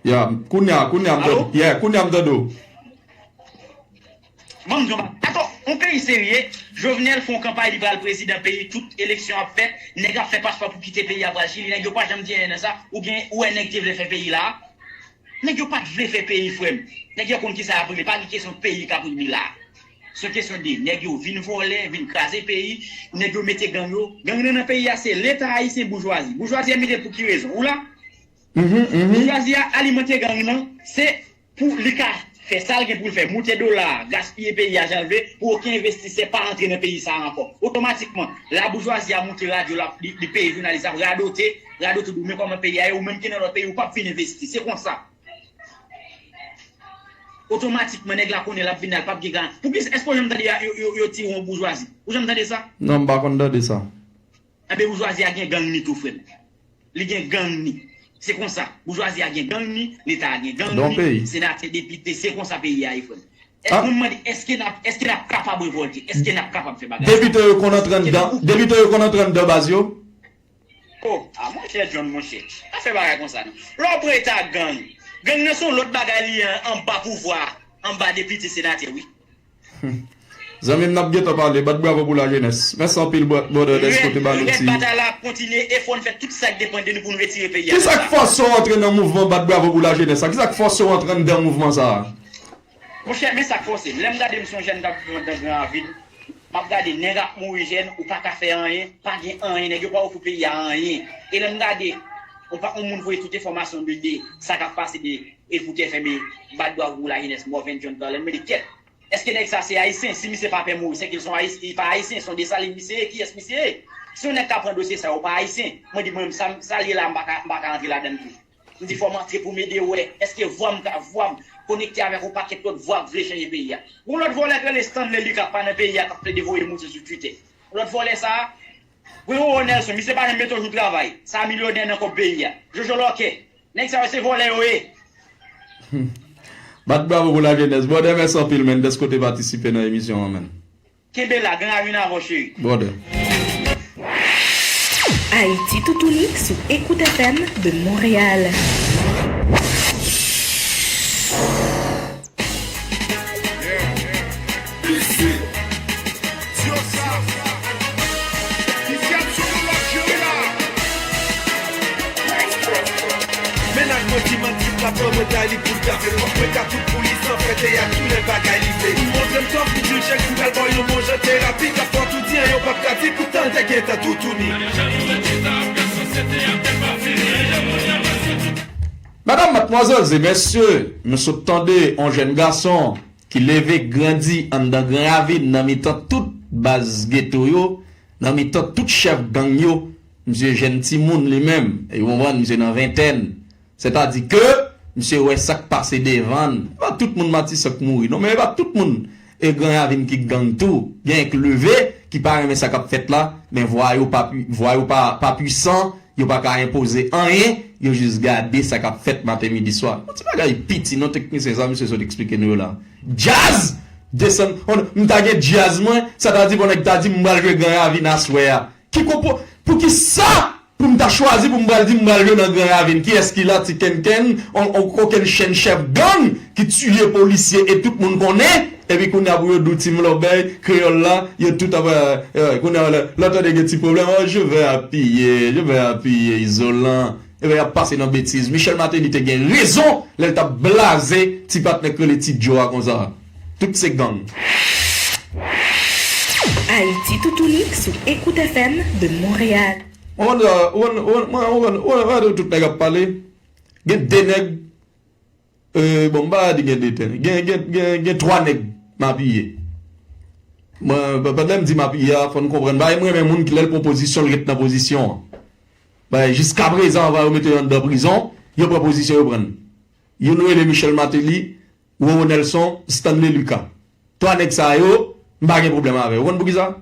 Ya, kounye a, kounye a m tande. Yeah, kounye a m tande w. Ban m di w, atò, yon peyi serye, Jovenel fè yon kanpay, li pral prezidan peyi, tout eleksyon ap fèt, nèg ap fè paspò pou kite peyi a, pral Chili, nèg yo pa janm di anyen nan sa, ou gen, ou wè nèg te vle fè peyi la? Nèg yo pa t vle fè peyi, frè m. Nèg yo konn kisa y ap regle, pa gen kesyon peyi k ap regle la. Se kesyon de nèg yo vin vòlè, vin kraze peyi, nèg yo mete gang yo. Gang nan nan peyi a, se Leta ayisyen, boujwazi. Boujwazi a mete l pou ki rezon? Ou la? Mhm, mhm. Boujwazi a alimante gang nan, se pou li ka fè sa l gen pou l fè, moute dola a, gaspiye peyi a jan l vle, pou okenn envestisè pa antre nan peyi sa a ankò. Otomatikman, laboujwazi a moute radyo, l ap, li, li peye jounalis ap radote, radote pou men kòman peyi a ye, ou menm ki nan lòt peyi, ou p ap vin envesti. Se konsa. otomatikman nèg la konnen l ap vini la, l p ap gen ka. Pou ki, èske w janm tande yo, yo, yo, yo tire yon boujwazi? Ou janm tande sa? Non, m pa konn tande sa. Enben, boujwazi a gen gang li tou, frè m. Li gen gang li. Se konsa. Boujwazi a gen gang li, Leta a gen gang li, senatè, depite, se konsa peyi a ye, frè m. Èske, mwen mande, èske n ap, èske n ap kapab revòlte? Èske n ap kapab fè bagay sa? Depite yo konn antre anndan, depite yo konn antre anndan baz yo? O, a monchè John, monchè, pa fè bagay konsa non. Lè w pran eta gang, gang nan se yon lòt bagay li ye anba pouvwa, anba depite, senatè, wi. Zanmi m, n ap gentan pale. Bat bravo pou lajenès. Mèsi anpil, brother, dèske w te ba nou ti. Rèd batay la ap kontinye e fò n fè tout sa k depann de nou pou n retire peyi a nan sa. Kisa k fòse w antre nan mouvman Bat bravo pou lajenès la? Kisa k fòse w antre anndan mouvman sa a? Monchè, men sa k fòse m. Lè m gade m se yon jèn k ap viv anndan Gran Ravin, m ap gade nèg ap mouri jèn, ou pa ka fè anyen, pa gen anyen, nèg yo pa ofri peyi a anyen. E lè m gade yon pa, yon moun voye tout enfòmasyon de, de sa k ap pase de, e pou te fèmen Bat bravo pou lajenès, Morvan John Garlin, m mande kèt. Èske nèg sa se ayisyen? Si misye pa pè mouri, se ke l se yon ayisyen, li pa ayisyen, se yon Desalin misye ye, kiyès misye ye? Si yon nèg ka pran dosye sa yo, pa ayisyen. Mwen di mwen menm, sa, sa l ye la, m pa ka, m pa ka antre ladan l tou. M di fò m antre pou m ede wè èske vwa m ka, vwa m konekte avèk yon pakèt lòt vwa k vle chanje peyi a. Gon lòt vòlè k rele Stanley Lucas pa nan peyi a k ap plede voye monte sou Twitter. Lòt vòlè sa a, Gwewo Nelson, misye pa janm mete yon jou travay. Sa a milyonè nan kòb peyi a. Jojo Lòkè, nèg sa yo se vòlè yo ye. Bat bravo pou lajenès. Brother, mèsi anpil, man, dèske w te patisipe nan emisyon an, man. Kenbe la, Gran Ravin avè w, cheri. Brother. Ayiti toutouni sou Écoute F M de Montréal. Mennaj mwen ki manti, m pa pran mwen ta li pou l kafe. Fòk mwen ka tout pou li san fè teyat, tou lè bagay li vle. Montre m tankou Djil Chèk, m pral ba w yon manje terapi, k ap fè w tou di an, yo p ap ka di poutan te gentan toutouni. Madanm, madmwazèl e mesye, nou sot tande yon jèn gason ki leve, grandi anndan Gran Ravin, nan mitan tout baz geto yo, nan mitan tout chèf gang yo. Misye jèn timoun li menm, e ou konprann, misye nan ventèn. Sètadi ke misye wè sa k pase devan l. E pa tout moun Matisan k mouri, non, men e pa tout moun e Gran Ravin ki gang tou. Gen k leve, ki pa renmen sa k ap fèt la, men vwa yo pa pwi-, vwa yo pa, pa pwisan, yo pa ka enpoze anyen, yo jis gade sa k ap fèt maten, midi, swa. Yon ti bagay piti, non, teknisyen, sa misye sot eksplike nou yo la. Djaz! Desann, on, m ta gen djaz mwen, sa ta di, bon, nèg ta di m pral jwe Gran Ravin aswè a. Ki konpo-, poukisa pou m ta chwazi pou m pral di m pral jwe nan Gran Ravin? Kiyès ki la? Ti Kenken, on, on kokenn chenn chèf gang ki tiye polisye e tout moun konnen. Epi kounye a pou yo di w Team Lòbèy, Kreyòl la, yo tout ap, euh, euh, kounye a lè, lè w tande gen ti pwoblèm, oh, je vais appuyer, je vais appuyer Izolan. Epi y ap pase nan betiz. Michel Martelly te gen rezon lè l t ap blaze ti patnè k rele Ti Djo a konsa. Tout se gang. Ayiti toutouni sou Écoute F M de Montréal. Ou konn, ou konn, ou konn, mwen, ou konn, ou konn, ou konn tout nèg ap pale. Gen de nèg, euh, bon, m pa di gen de tè. Gen, gen, gen, gen twa nèg m apiye. Mwen, pa-, pandan m di m apiye a, fò n konprann. Bagay m renmen moun ki lè l pran pozisyon, l ret nan pozisyon an. Bagay, jiska prezan, anvan yo mete yo anndan prizon, yo pran pozisyon, yo pran l. Youn rele Michel Martelly, Roro Nelson, Stanley Lucas. Twa nèg sa yo, m pa gen pwoblèm avè yo. Ou konn poukisa?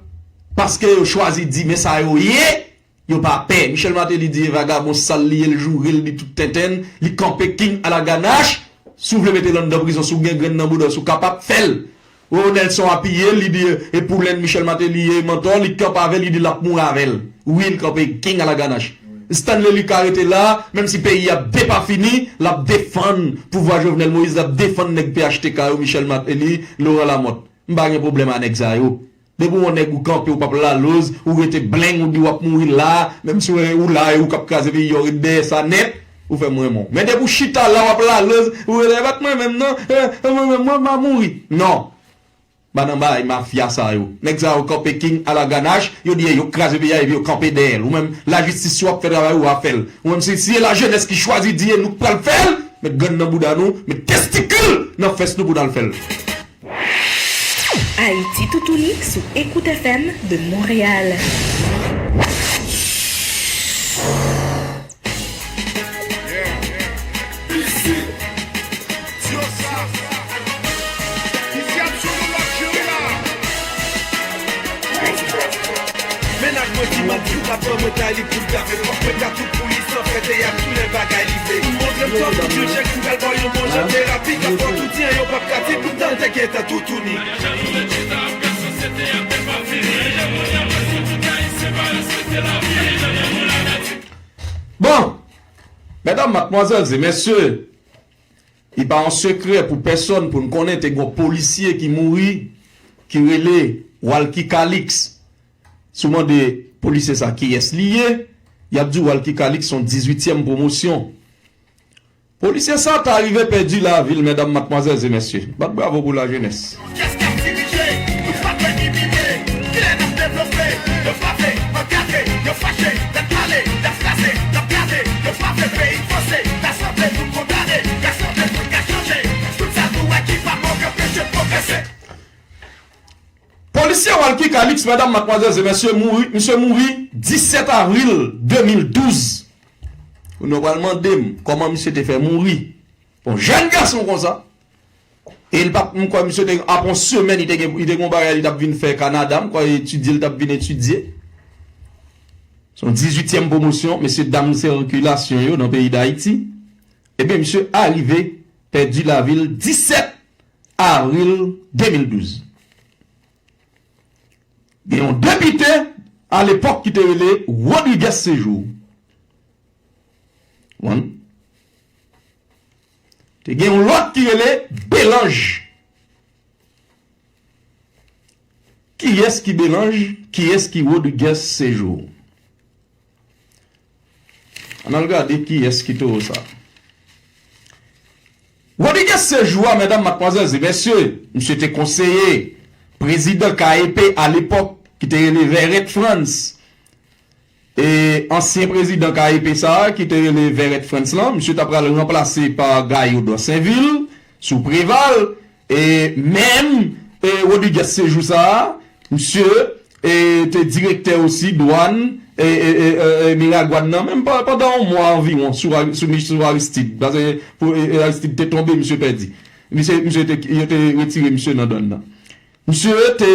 Paske yo chwazi di, men sa yo ye, yo pa pè. Michel Martelly di e vagabon sal li ye, l joure, l di tout tenten, li kanpe king a la ganache. Si w vle mete l anndan prizon, si w gen grenn nan bouda w, si w kapab, fè l. Roro Nelson apiye l, li di e pou lenn Michel Martelly ye mantò, li kanpe avè l, li di l ap mouri avè l. Wi, l kanpe king a la ganache. Stanley Lucas rete la, menm si peyi a depafini, l ap defann pouvwa Jovenel Moïse, l ap defann nèg P H T K yo, Michel Martelly, Laurent Lamothe. M pa gen pwoblèm a nèg sa yo. Depi w yon nèg ou kanpe, ou p ap laloz, ou rete bleng, ou di w ap mouri la, menm si w, ou la e ou k ap kraze peyi a, ou ret dèyè sa nèt, ou fè m renmen w. Men depi w chita la, w ap laloz, ou rele, e pa t mwen menm non, e, e mwen menm, mwen m a mouri. Non. Pa nan bagay mafya sa yo. Nèg sa yo kanpe king a la ganache, yo di yo kraze peyi a epi yo kanpe dèyè l. Ou menm, lajistis si w ap fè travay ou, w a fè l. Ou menm, si, si se lajenès ki chwazi di e nou k pral fè l, met grenn nan bouda nou, met testikil nan fès nou pou n al fè l. Ayiti toutouni sou Écoute F M de Montréal. Ici, Dieu ça. Mwen ta li pou l gape, fòk mwen ka tout pou li san fè teyat, tou lè bagay li vle. Montre m kòman Dye Jezi pral ba w yon bon jan terapi, ka fè w tou di an, yo p ap ka di pou m tande gentan toutouni. Bon, medam, madmwazèl e mesye, li pa yon sekrè pou pèsòn pou n konnen te gen yon polisye ki mouri, ki rele Walky Calix. Si w mande polisye sa kiyès li ye, y ap di w Walky Calix se yon dizuityèm pwomosyon. Polisye sa ta rive pèdi lavi l, medam, madmwazèl e mesye. Bat bravo pou lajenès. Kiyès k ap dirije? Nou pa dwe imilye. Kilè n ap devlope? Yo pa vle, yo gate, yo fache, n ap pale, n ap kraze, n ap gade, yo pa vle peyi n vanse, rasanble pou n kondane, rasanble pou n ka chanje. Tout sa nou wè ki pa bon k anpeche n pwogrese. Polisye Walky Calix, medam, madmwazèl e mesye, mouri, misye mouri disèt avril de mil douz. Kounye a w pral mande m kòman misye te fè mouri. Yon jèn gason konsa. E l pa, m kwè misye te, apre yon semèn, li te gen, li te gen yon bagay li t ap vin fè Kanada, m kwè etidye li t ap vin etidye. Se yon dizuityèm pwomosyon, mesye dam sikilasyon yo nan peyi Dayiti. Ebyen, misye arive pèdi lavi l disèt avril de mil douz. Gen yon depite alepòk ki te rele Rodrigues Séjour. Konprann? Te gen yon lòt ki rele Belange. Kiyès ki Belange? Kiyès ki Rodrigues Séjour? Ann al gade kiyès ki towo sa. Rodrigues Séjour a, medam, madmwazèl e mesye, misye te konseye prezidan K E P alepòk ki te rele Verrette Frantz. E ansyen prezidan K E P sa a, ki te rele Verrette Frantz lan, misye ta pral ranplase pa Gaillot Dorsainville sou Préval. E menm, e, Rodrigues Séjour sa a, misye, e, te direktè osi dwàn, e, e, e, e, e, Miragwàn nan, menm pa, pandan yon mwa anviwon, sou, sou, sou Aristide. Paske pou, e, e, Aristide te tonbe, misye pèdi. Misye, misye te, yo te retire misye nan dwàn nan. Misye te,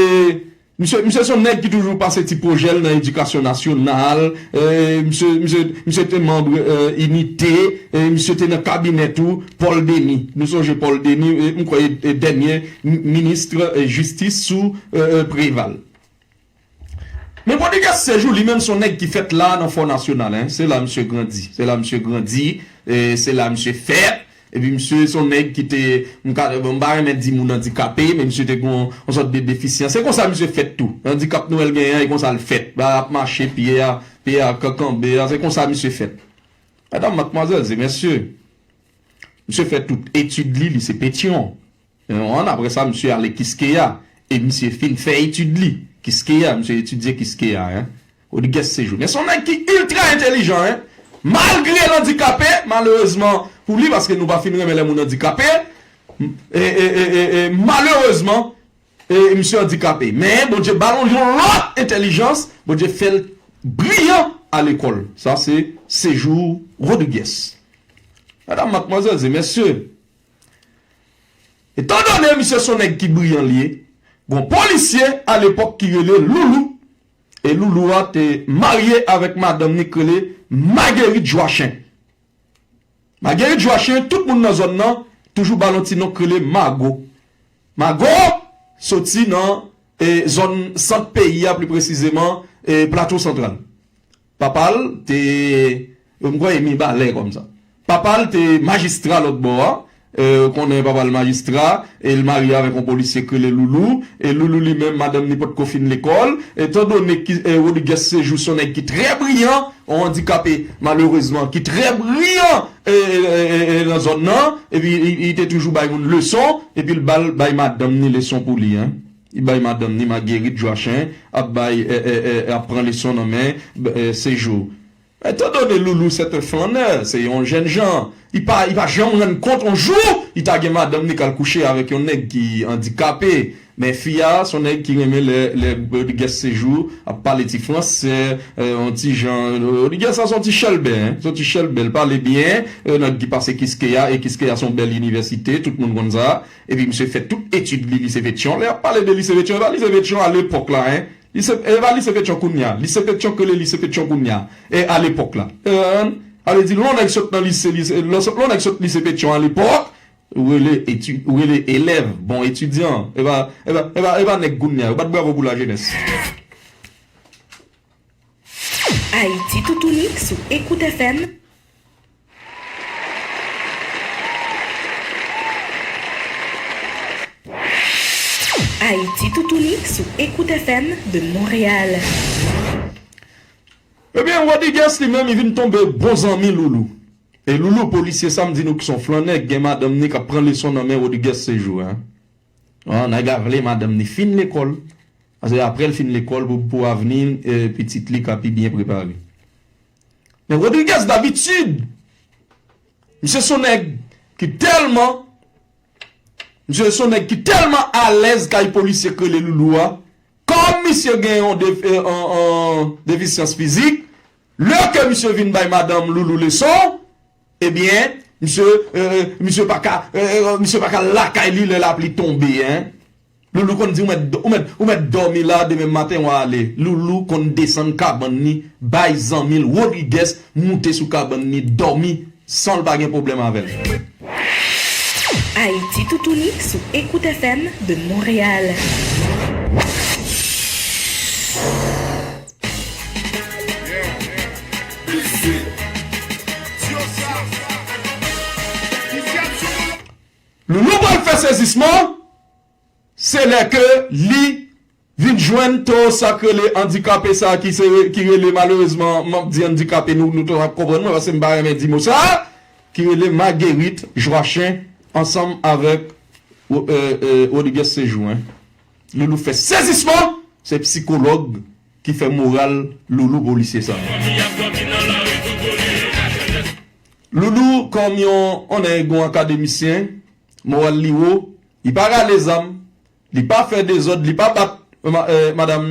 misye, misye se yon nèg ki toujou pase ti pwojè l nan edikasyon nasyonal. E, misye, misye, misye te manm, e, Inite. E, misye te nan kabinè tou Paul Denis. Nou sonje Paul Denis, e, m kwè, e, dènye mi-, minis, e, jistis sou, e, e, Préval. Men Rodrigues Séjour, li menm, se yon nèg ki fèt la nan Fò Nasyonal, en. Se la misye grandi. Se la misye grandi. E, se la misye fèt. Epi misye se yon nèg ki te, m ka, m pa renmen di moun andikape, men misye te gen yon, yon sòt de defisyans. Se konsa misye fèt tou. Andikap nou wè l genyen an, e konsa l fèt. Ba ap mache, pye a, pye a kankanbe a, se konsa misye fèt. Medam, madmwazèl e mesye, misye fè tout etid li, lise Petyon. Yon an apre sa, misye ale Kiskeya. E misye fin fè etid li. Kiskeya, misye etidye Kiskeya, en. Rodrigues Séjour. Men se yon nèg ki iltra entèlijan, en. Malgre l andikape, malerezman pou li, paske nou pa fin renmen lè moun andikape. E, e, e, e, e, malerezman, e, misye andikape. Men Bondye ba l yon lòt entèlijans, Bondye fè l briyan a lekòl. Sa se Séjour Rodrigues. Medam, madmwazèl e mesye, etandone misye se yon nèg ki briyan li ye, gen yon polisye alepòk ki rele Loulou, e Loulou a te marye avèk madanm ni k rele Marguerite Joachim. Marguerite Joachim, tout moun nan zòn nan toujou ba l yon ti non k rele Mago. Mago soti nan, e, zòn sant peyi a, pli presizeman, e, Plato Santral. Papa l te, m kwè, e Mibalè kòmsa. Papa l te majistra lòt bò a. E, ou konnen papa l majistra, e l marye avèk yon polisye k rele Loulou. E Loulou li menm, madanm ni potko fin lekòl. Etandone ki, e, Rodrigues Séjour se yon nèg ki trè briyan, yon andikape, malerezman, ki trè briyan, e, e, e, e, e, nan zòn nan. Epi li, li te toujou bay moun leson. Epi l ba l, bay madanm ni leson pou li, en. Li bay madanm ni Marguerite Joachim, ap bay, e, e, e, ap pran leson nan men, e, Séjour. Etandone Loulou se te flannè, se yon jènjan. Li pa, li pa janm rann kont yon jou li ta gen madanm ni k al kouche avèk yon nèg ki andikape. Men fi a, se yon nèg ki renmen lè, lè Rodrigues Séjour ap pale ti fransè, e, yon ti jan. Rodrigues sa se yon ti chèlbè, en. Se yon ti chèlbè, l pale byen, e, nèg ki pase Kiskeya, e Kiskeya se yon bèl inivèsite, tout moun konn sa. Epi misye fè tout etid li lise Petyon. Lè y ap pale de lise Petyon, e pa lise Petyon alepòk la, en. Lise, e pa Lise Petyon kounye a. Lise Petyon k rele Lise Petyon kounye a. E alepòk la. E, sa vle di, lè yon nèg sot nan lise, lise, lè yon nèg sot Lise Petyon alepòk, ou rele eti-, ou rele elèv, bon etidyan. E pa, e pa, e pa, e pa nèg kounye a. Yo bat bravo pou lajenès. Ayiti Toutouni sou Écoute F M. Ayiti Toutouni sou Écoute F M de Montréal. Ebyen, Rodrigues li menm, li vin tonbe bon zanmi Loulou. E Loulou, polisye sa, m di nou ki se yon flannè, gen madanm ni k ap pran leson nan men Rodrigues Séjour, en. An, nèg la vle madanm ni fin lekòl. Paske apre l fin lekòl, pou, pou avni, e, pitit li ka pi byen prepare. Men Rodrigues, dabitid, misye se yon nèg ki tèlman, misye se yon nèg ki tèlman alèz kay polisye k rele Loulou a, kòm misye gen yon def-, e, yon, yon defisyans fizik, lè ke misye vin bay madanm Loulou leson, ebyen, misye, e, misye pa ka, e, e, misye pa ka lakay li lè lapli tonbe, en. Loulou konn di, ou mèt, ou mèt, ou mèt dòmi la, demen maten w a ale. Loulou konn desann kabann ni, bay zanmi l Rodrigues, moute sou kabann ni, dòmi, san l pa gen pwoblèm avè l. Ayiti Toutouni sou Écoute F M de Montréal. Loulou pral fè sezisman, se lè ke li vin jwenn towo sa k rele andikape sa ki se, ki rele malerezman, m ap di andikape, nou, nou tout ap konprann mwen, paske m pa renmen di mo sa, ki rele Marguerite Joachim ansanm avèk, e, e, Rodrigues Séjour, en. Loulou fè sezisman, se sikològ ki fè moral Loulou polisye sa. Loulou, kòm yon, yon nèg, yon akademisyen, moral li wo, li pa rale zam, li pa fè dezòd, li pa bat, ma-, e, madanm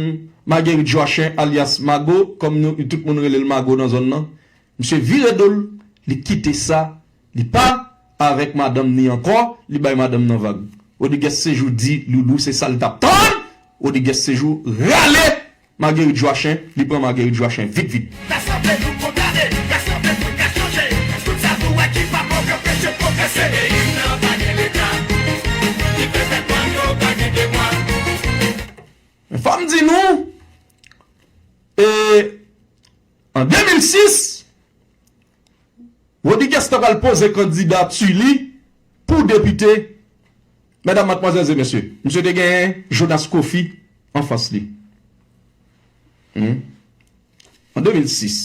Marguerite Joachim, alyas Mago, kòm nou, tout moun rele l Mago nan zòn nan. Misye vire do l, li kite sa, li pa avèk madanm ni ankò, li bay madanm nan vag. Rodrigues Séjour di Loulou se sa l t ap tann. Rodrigues Séjour rale Marguerite Joachim, li pran Marguerite Joachim vit vit. Rasanble pou kondane, rasanble pou ka chanje. Tout sa nou wè ki pa bon, yo peche pwogrese. Peyi m nan pa gen leta. Ki pèpèt mwa, yo pa gen de mwa. Men fò m di nou, e, an de mil sis, Rodrigues ta pral poze kandidati li pou depite. Medam, madmwazèl e mesye, misye te genyen Jonas Coffy anfas li. Hmm. An de mil sis.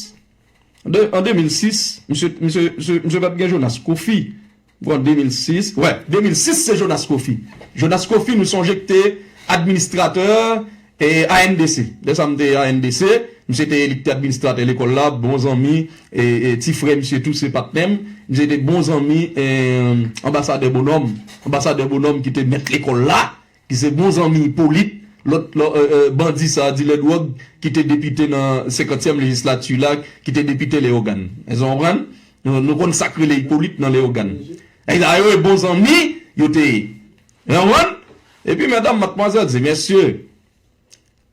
An de, an de mil sis, misye, misye, misye, misye pa t gen Jonas Coffy. Bon, de mil sis, wè, de mil sis se Jonas Coffy. Jonas Coffy, nou sonje ki te administratè, e, A N D C. Lè sa m te A N D C, misye te, li te administratè lekòl la, bon zanmi, e, e, ti frè misye tou se patnè m. Misye te bon zanmi, e, anbasadè Bonòm. Anbasadè Bonòm ki te mèt lekòl la, ki se bon zanmi Ipolit, lòt, lò, e, e, bandi sa, dilè dwòg, ki te depite nan senkantyèm lejislati la, ki te depite Leyogàn. Èske w konprann? Nou, nou konn sa k rele Ipolit nan Leyogàn. Nèg sa yo e bon zanmi, yo te ye. Ou konprann? Epi, medam, madmwazèl e mesye,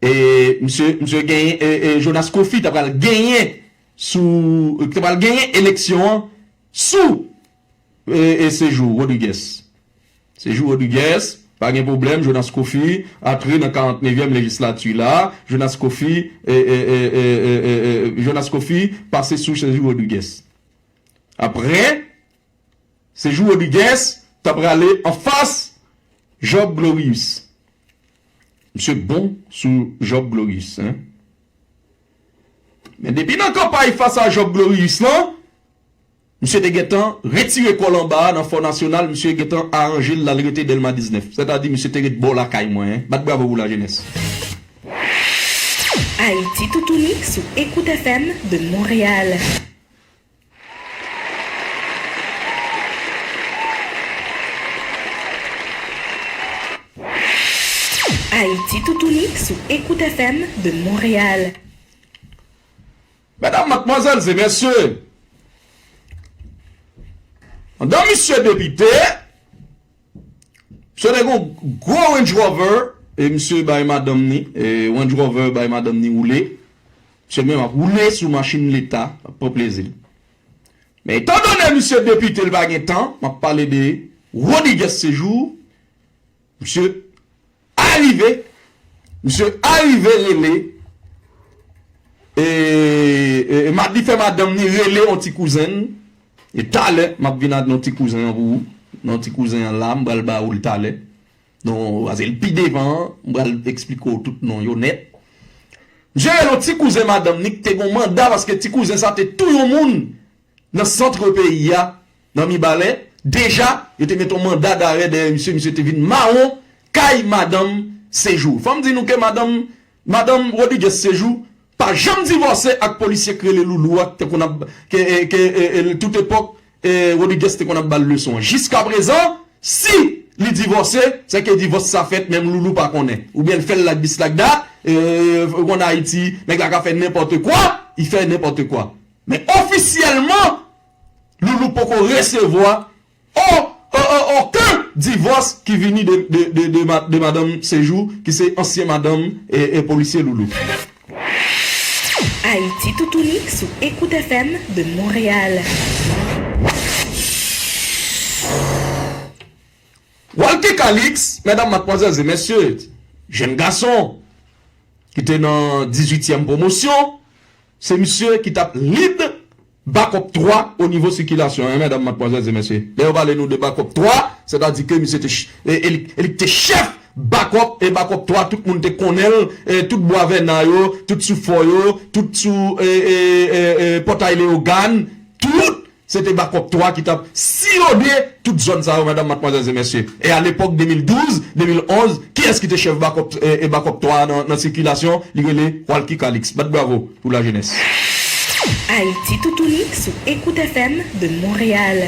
e, misye, misye genyen, e, e, Jonas Coffy ta pral genyen sou, ta pral genyen eleksyon an sou, e, e, Séjour Rodrigues. Séjour Rodrigues, pa gen pwoblèm, Jonas Coffy antre nan karantnevyèm lejislati la, Jonas Coffy, e, e, Jonas Coffy pase sou Séjour Rodrigues. Apre, Séjour Rodrigues ta prale anfas Job Glorius. Misye bon sou Job Glorius, en. Men depi nan kanpay fas a Job Glorius lan, misye te gentan retire kò l anba a nan Fò Nasyonal, misye gentan aranje l, l al rete Dèlma diznèf. Sètadi, misye te ret bò lakay mwen, en. Bat bravo pou lajenès. Ayiti Toutouni sou Écoute F M de Montréal. Ayiti Toutouni sou Écoute F M de Montréal. Medam, madmwazèl e mesye, pandan misye depite, misye te gen yon gwo Range Rover, E misye bay madanm ni, e Range Rover bay madanm ni woule. Misye menm ap woule sou machin leta, ap pran plezi l. Men etan done misye depite, l pa gen tan, m ap pale de Rodrigues Sejour. Misye arive, misye arive rele, e, e, e, ma-, li fè madanm ni rele yon ti kouzen l. E talè, m ap vin ak yon ti kouzen an pou ou. Yon ti kouzen an la, m pral ba ou l talè. Non, paske l pi devan an, m pral eksplike w tout non yo nèt. Misye rele yon ti kouzen madanm ni ki te gen yon manda, paske ti kouzen sa te touye yon moun nan sant peyi a, nan Mibalè. Deja, yo te mete yon manda darè dèyè misye, misye te vin mawon kay madanm Sejour. Fò m di nou ke madanm, madanm Rodrigues Sejour pa janm divòse ak polisye k rele Loulou a, ki te konn ap, ke, e, ke, e, e, tout epòk, e, Rodrigues te konn ap ba l leson an. Jiskaprezan, si li divòse, se ke divòs sa fèt, menm Loulou pa konnen. Oubyen l fè l like this, like that, e, ou konn Ayiti, nèg la ka fè nenpòt kwa, li fè nenpòt kwa. Men ofisyèlman, Loulou poko resevwa o-, o-, o-, okenn divòs ki vini de, de, de, de ma-, de madanm Sejour, ki se ansyen madanm e, e polisye Loulou. Ayiti toutouni sou Écoute F M de Montréal. Walky Calix, medam, madmwazèl e mesye, jèn gason ki te nan dizuityèm pwomosyon, se misye ki t ap lead Bakòp twa o nivo sikilasyon, en, medam, madmwazèl e mesye. Lè yo pale nou de Bakòp twa, sètadi ke misye te ch-, e, e li, e li te chèf Bakòp, e Bakòp twa, tout moun te konnen l, e tout Bwa Vèna yo, tout sou Fò yo, tout sou, e, e, e, e, Pòtay Leyogàn, tout, se te Bakòp twa ki t ap siyode tout zòn sa yo, medam, madmwazèl e mesye. E a lepòk de mil douz, de mil onz, kiyès ki te chèf Bakòp, e, e Bakòp twa nan, nan sikilasyon? Li rele Walky Calix. Bat bravo pou lajenès. Ayiti toutouni sou Écoute F M de Montréal.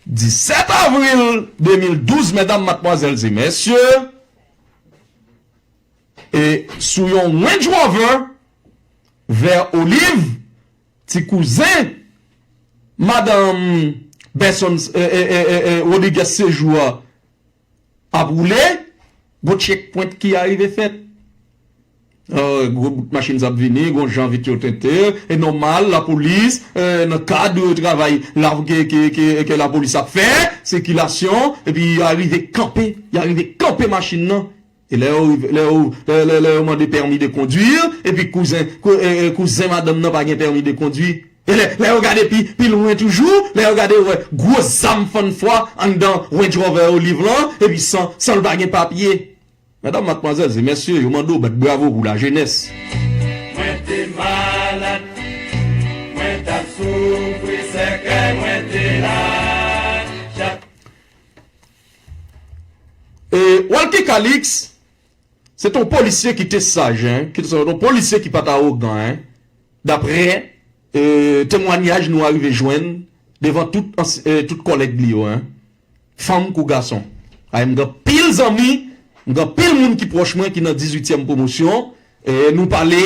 Disèt avril de mil douz, medam, madmwazèl e mesye, e sou yon Range Rover vè oliv, ti kouzen madanm Benson, e, e, e, e, e, Rodrigues Sejour a ap woule, gon checkpoint ki arive fèt. E, gwo bout machin sa ap vini, gon jan vit yo tente, e nòmal, lapolis, e, nan kad travay la, ke, ke, ke, ke lapolis ap fè, sikilasyon, epi y arive kanpe, y arive kanpe machin nan. E lè yo rive, lè yo, lè, lè, lè yo mande pèmi de kondwi, epi kouzen, kou-, e, e, kouzen madanm nan pa gen pèmi de kondwi. E lè, lè yo gade pi, pi lwen toujou, lè yo gade, yo wè gwo zam fann fwa anndan Range Rover oliv lan, epi san, san l pa gen papye. Medam, madmwazèl e mesye, yo mande w bat bravo pou lajenès. Mwen te malad, mwen t ap soufri, sèkèy mwen te la. Chak E Walky Calix, se t on polisye ki te saj, en, ki te yon polisye ki pa t awogan, en, daprè, e, temwanyaj nou arive jwenn devan tout ans-, e, tout kòlèg li yo, en, fanm kou gason. Ay, m gen anpil zanmi, m gen anpil moun ki pwòch mwen ki nan dizuityèm pwomosyon, e nou pale,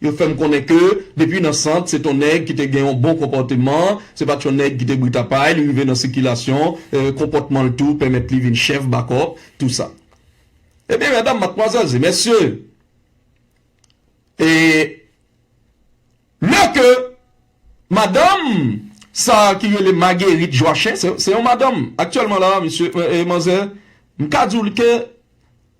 yo fè m konnen ke depi nan sant, se t on nèg ki te gen yon bon konpòteman, se pa t yon nèg ki te britapay, li rive nan sikilasyon, e, konpòtman l tou pèmèt li vin chèf bakòp, tou sa. Ebyen, medam, madmwazèl e mesye, e lè ke madanm sa ki rele Marguerite Joachim, se, se yon madanm, aktyèlman la, misye, e, e, manzè, m ka di w ke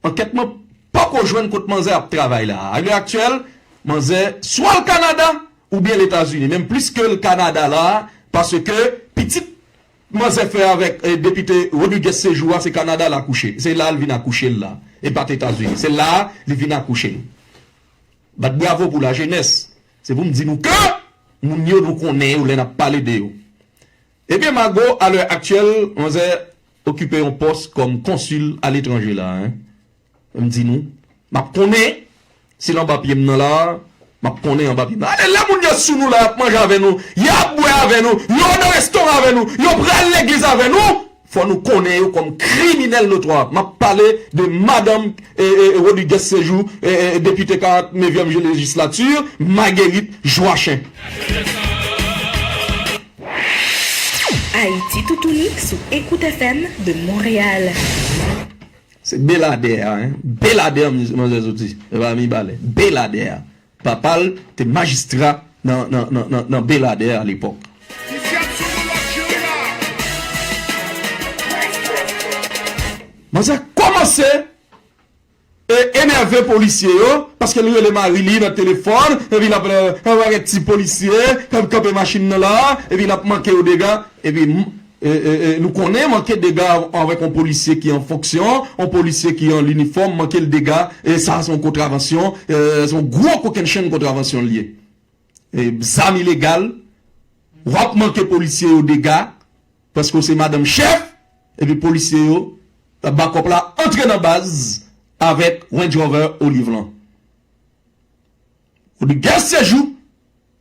ankèt mwen poko jwenn kot manzè ap travay la. A lè aktyèl, manzè swa l Kanada oubyen Letazini, menm plis ke l Kanada la, paske pitit manzè fè avèk, e, depite Rodrigues Sejour a, se Kanada l akouche. Se la l vin akouche l la. E pa t Etazini. Se la li vin akouche l. Bat bravo pou lajenès. Se pou m di nou ke moun yo nou konnen yo lè n ap pale de yo. Ebyen, Mago, a lè aktyèl, manzè okipe yon pòs kòm konsil aletranje la, en. M di nou, m ap konnen, si l anba pye m nan la, m ap konnen anba pye m nan. Ale, lè moun yo sou nou la, y ap manje avè nou, y ap bwè avè nou, yo nan restoran avè nou, yo pral legliz avè nou, fò nou konnen yo kòm kriminèl notwa. M ap pale de madanm, e, e, Rodrigues Sejour, e, e, depite karant nevyèm lejislati, Marguerite Joachim. Ayiti Toutouni sou Écoute F M de Montréal. Se Beladè a, hein? Beladè, manzè soti. E pa Mibalè. Beladè a. Papa l te majistra nan, nan, nan, nan, nan Beladè alepòk. Manzè kòmanse e enève polisye yo, paske li rele mari li nan telefòn, epi l ap, euh, anbarè ti polisye, k ap kanpe machin nan la, epi l ap manke yo dega, epi m, e, e, e, nou konnen manke dega avèk yon polisye ki an fonksyon, yon polisye ki an linifòm, manke l dega, e sa se yon kontravansyon, e, se yon gwo kokennchenn kontravansyon l ye. E, zam ilegal, w ap manke polisye yo dega, paske w se madanm chèf, epi polisye yo, bakòp la antre nan baz avèk Range Rover Olive lan. Rodriguez Sejou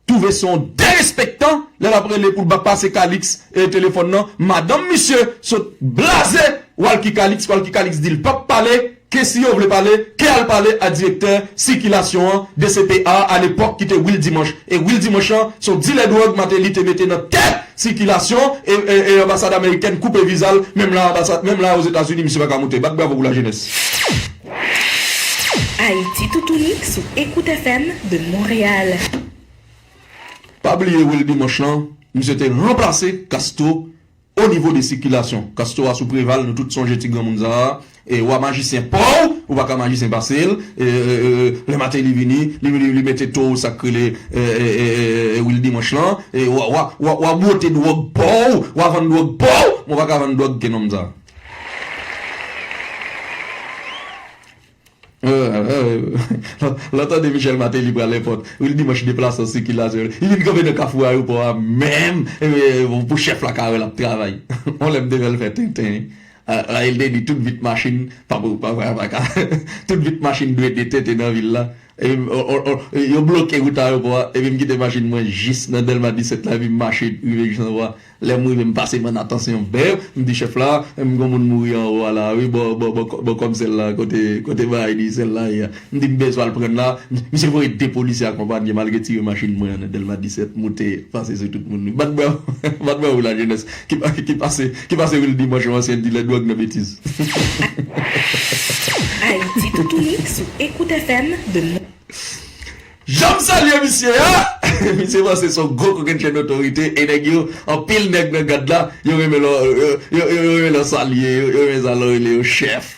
twouve se yon derespektan lè l ap rele pou l ba pase Calix e telefòn nan. Madanm misye sot blaze Walky Calix. Walky Calix di l p ap pale, ke si yo vle pale, ke al pale a direktè sikilasyon an, D C P A, alepòk, ki te Will Dimanche. E Will Dimanche lan, se yon dilè dwòg Martelly te mete nan tèt sikilasyon, e, e, e anbasad amerikèn koupe viza l, menm la anbasad, menm la Ozetazini, misye pa ka moute. Bat bravo pou lajenès. Ayiti Toutouni sou Écoute F M de Montréal. Pa bliye Will Dimanche lan, misye te ranplase Castro o nivo de sikilasyon. Castro a sou Preval, nou tout sonje ti granmoun sa a. E w a majisyen pa w, ou pa ka majisyen pase l. E, e, e, lè Martelly vini, li, li, li mete towo sa k rele, e, e, e, e, e, Will Dimanche lan. E w a, w a, w a, w a bwote dwòg pa w, w a vann dwòg pa w, men w pa ka vann dwòg ke nonm sa a. Lè w tande Michel Martelly pral enpòt, Will Dimanche deplase an sikilasyon. Li vin kanpe nan kafou ayewopò a menm, e, pou chèf la ka wè l ap travay. On lè m te fè l fè tenten. A, a, li te di tout vit machin, pa, pa, pa, pa ka. Tout vit machin dwe detente nan vil la. E, o, o, o, yo bloke wout ayewopò a, epi m kite machin mwen jis nan Dèlma disèt la, epi m mache rive jis anwo a. Lè m rive, m pase bann atansyon bèv, m di chèf la, m gon moun mouri anwo a la, wi, bò, bò, bò, bò kòm sèl la, kote, kote bagay di sèl la ye a. M di m bezwen al pran l la, m, misye voye de polisye akonpanye, malgre tire machin mwen an nan Dèlma disèt, moute, pase sou tout moun. Bat bravo, bat bravo lajenès ki, ki pase, ki pase Will Dimanche, yon ansyen dilè dwòg nan betiz. Ayiti Toutouni sou Écoute F M de Mo- Jan m salye misye a, misye panse se yon gwo kokennchenn otorite, e nèg yo, anpil nèg nan gad la, yo renmen lè, yo, yo, yo, yo renmen lè w salye yo, yo renmen sa lè w rele yo chèf.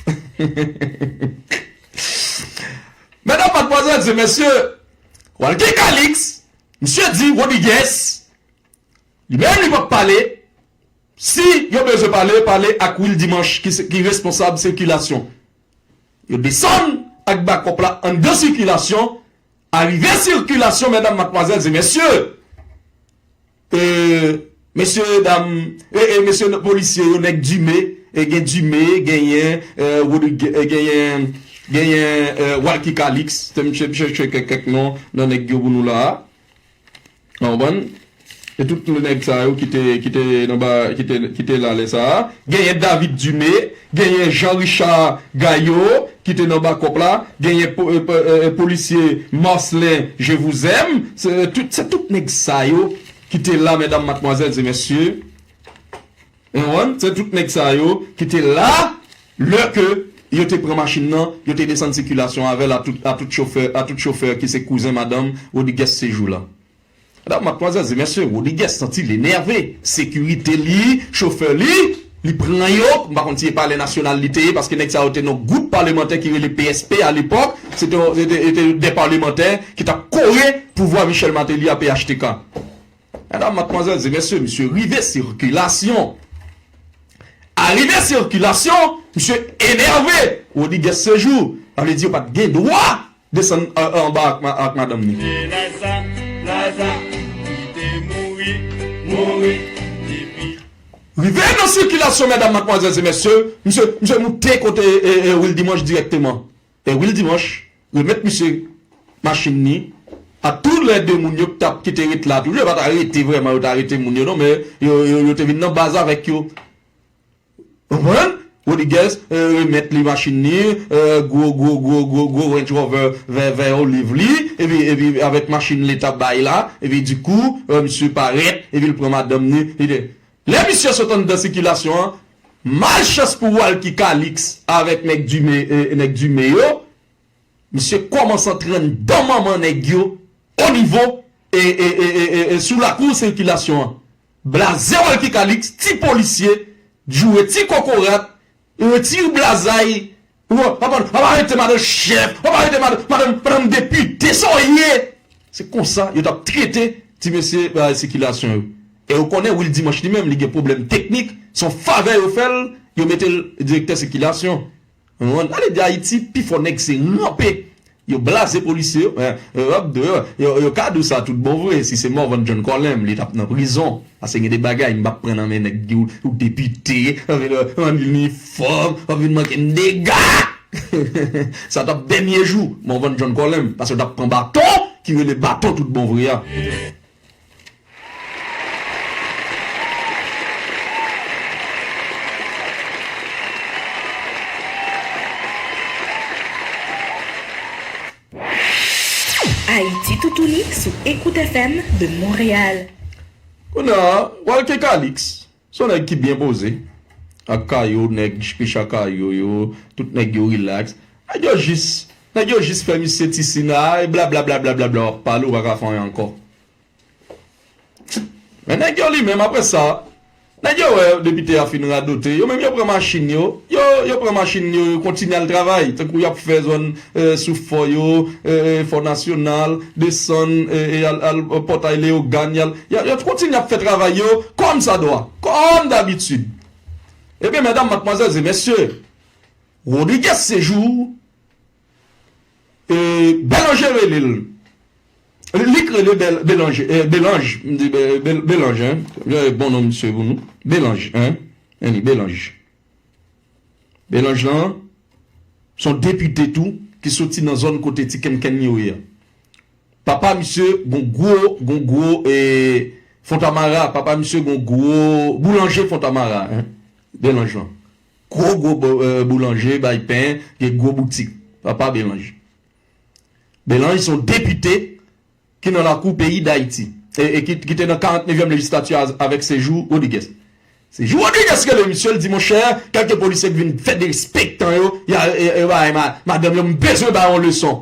Medam, madmwazèl e mesye, Walky Calix, misye di Rodriguez, li menm li p ap pale, si yo bezwen pale, pale ak Will Dimanche ki se, ki responsab sikilasyon. Yo desann ak bakòp la anndan sikilasyon, arive sikilasyon, medam, madmwazèl e mesye. E, mesye, dam, e, e, mesye polisye yo, nèg Dumé, e, gen Dumé, genyen, e, Rodriguez, e, genyen, genyen, e, Walky Calix, te m chèche kèk, kèk non nan nèg yo pou nou la a. Ou konprann? E tout nèg sa yo ki te, ki te nan ba, ki te, ki te la lè sa a. Genyen David Dumé, genyen Jean Richard Gaillot, ki te nan bakòp la. Genyen po-, e, po-, e, e, polisye Marcelin Je vous aime. Se tout, se tout nèg sa yo ki te la, medam, madmwazèl e mesye. Ou konprann? Se tout nèg sa yo ki te la lè ke yo te pran machin nan, yo te desann sikilasyon avè l a tout, a tout chofè, a tout chofè ki se kouzen madanm Rodriguez Sejou la. Medam, madmwazèl e mesye, Rodriguez santi l enève. Sekirite li, chofè li, li pran yo. M pa konn si e Palè Nasyonal li te ye, paske nèg sa yo te nan gwoup palemantè ki rele P S P alepòk. Se te, se te, se te de palemantè ki t ap kore pouvwa Michel Martelly a P H T K. Medam, madmwazèl e mesye, misye rive sikilasyon. Arive sikilasyon, misye enève. Rodriguez Sejou, sa vle di yo pa t gen dwa desann, e, anba ak ma-, ak madanm ni. Rive nan sikilasyon, medam, madmwazèl e mesye, misye, misye moute kote, e, e, Will Dimanche dirèkteman. E Will Dimanche remèt misye machin ni a toulède moun yo k t ap, ki te ret la toujou. Yo pa t arete vrèman, yo t arete moun yo non, men yo, yo, yo te vin nan baz avèk yo. Ou konprann? Rodriguez, e, remèt li machin ni, e, gwo, gwo, gwo, gwo, gwo Range Rover vè, vè oliv li, epi, epi avèk machin leta bay la, epi dikou, e, misye parèt, epi l pran madanm ni, li te, Lè misye sot anndan sikilasyon an, malchans pou Walky Calix avèk nèg Dime, e, nèg Dime yo, misye kòmanse antre anndan manman nèg yo, o nivo, e, e, e, e, e, e sou lakou sikilasyon an. Blaze Walky Calix, ti polisye, joure ti kokorat, retire blazay, w ap, w ap arete madan chèf, w ap arete madan, madan, madan depite, sa w ye? Se konsa yo t ap trete ti mesye, e, sikilasyon yo. E ou konnen Will Dimanche li menm, li gen pwoblèm teknik, se yon favè yo fè l, yo mete l direktè sikilasyon. Ou konprann? Ale di Ayiti, pifò nèg se ranpe. Yo blaze polisye yo, e, yo ap di, yo, yo, yo ka di w sa tout bon vre, si se Morvan John Colem, li t ap nan prizon. Paske gen de bagay, m p ap pran nan men nèg ki ou, ou depite, w ap vin, w ap vin linifòm, w ap vin manke m dega! Sa t ap dènye jou Morvan John Colem, paske w t ap pran baton, ki rele baton tout bon vre a. Ayiti Toutouni sou Écoute F M de Montréal. Kounye a, Walky Calix, se yon nèg ki byen poze. Ak Kayo, nèg Picha Kayo yo, tout nèg yo rilaks. Nèg yo jis, nèg yo jis fè misye ti sina, e blablabla, w ap pale, ou pa ka fè anyen ankò. Men nèg yo li menm, apre sa, nèg yo wè depite a fin radote, yo menm yo pran machin yo, yo, yo pran machin yo, yo kontinye al travay, tankou y ap fè zòn, e, sou fò yo, e, e, fò nasyonal, desann, e, e, al, al, e, Pòtay Leyogàn, y al, y a, yo kontinye ap fè travay yo, kòmsadwa, kòm dabitid. Ebyen, medam, madmwazèl e mesye, Rodriguez Sejou, e, Bèlanje rele l. Li k rele Bèl-, Bèlanje, e, Bèlanje, m di Bè-, Bèl-, Bèlanje, en. E, bon non misye pou nou. Bèlanje, en. En li, Bèlanje. Bèlanje lan, se yon depite tou, ki soti nan zòn kote Ti Kenkenn yo ye a. Papa misye gon gwo, gon gwo, e, Fontamara, papa misye gon gwo boulanje Fontamara, en. Bèlanje lan. Gwo, gwo bo-, e, boulanje, bay pen, gen gwo boutik. Papa Bèlanje. Bèlanje se yon depite ki nan lakou peyi Dayiti, e, e ki, ki te nan karant nevyèm lejislati a avèk Sejou Rodriguez. Sejou Rodriguez rele misye, l di, monchè, kèlke polisye k vin fè derespektan yo, y a, e, e, bay ma-, madanm yo, m bezwen ba yo yon leson.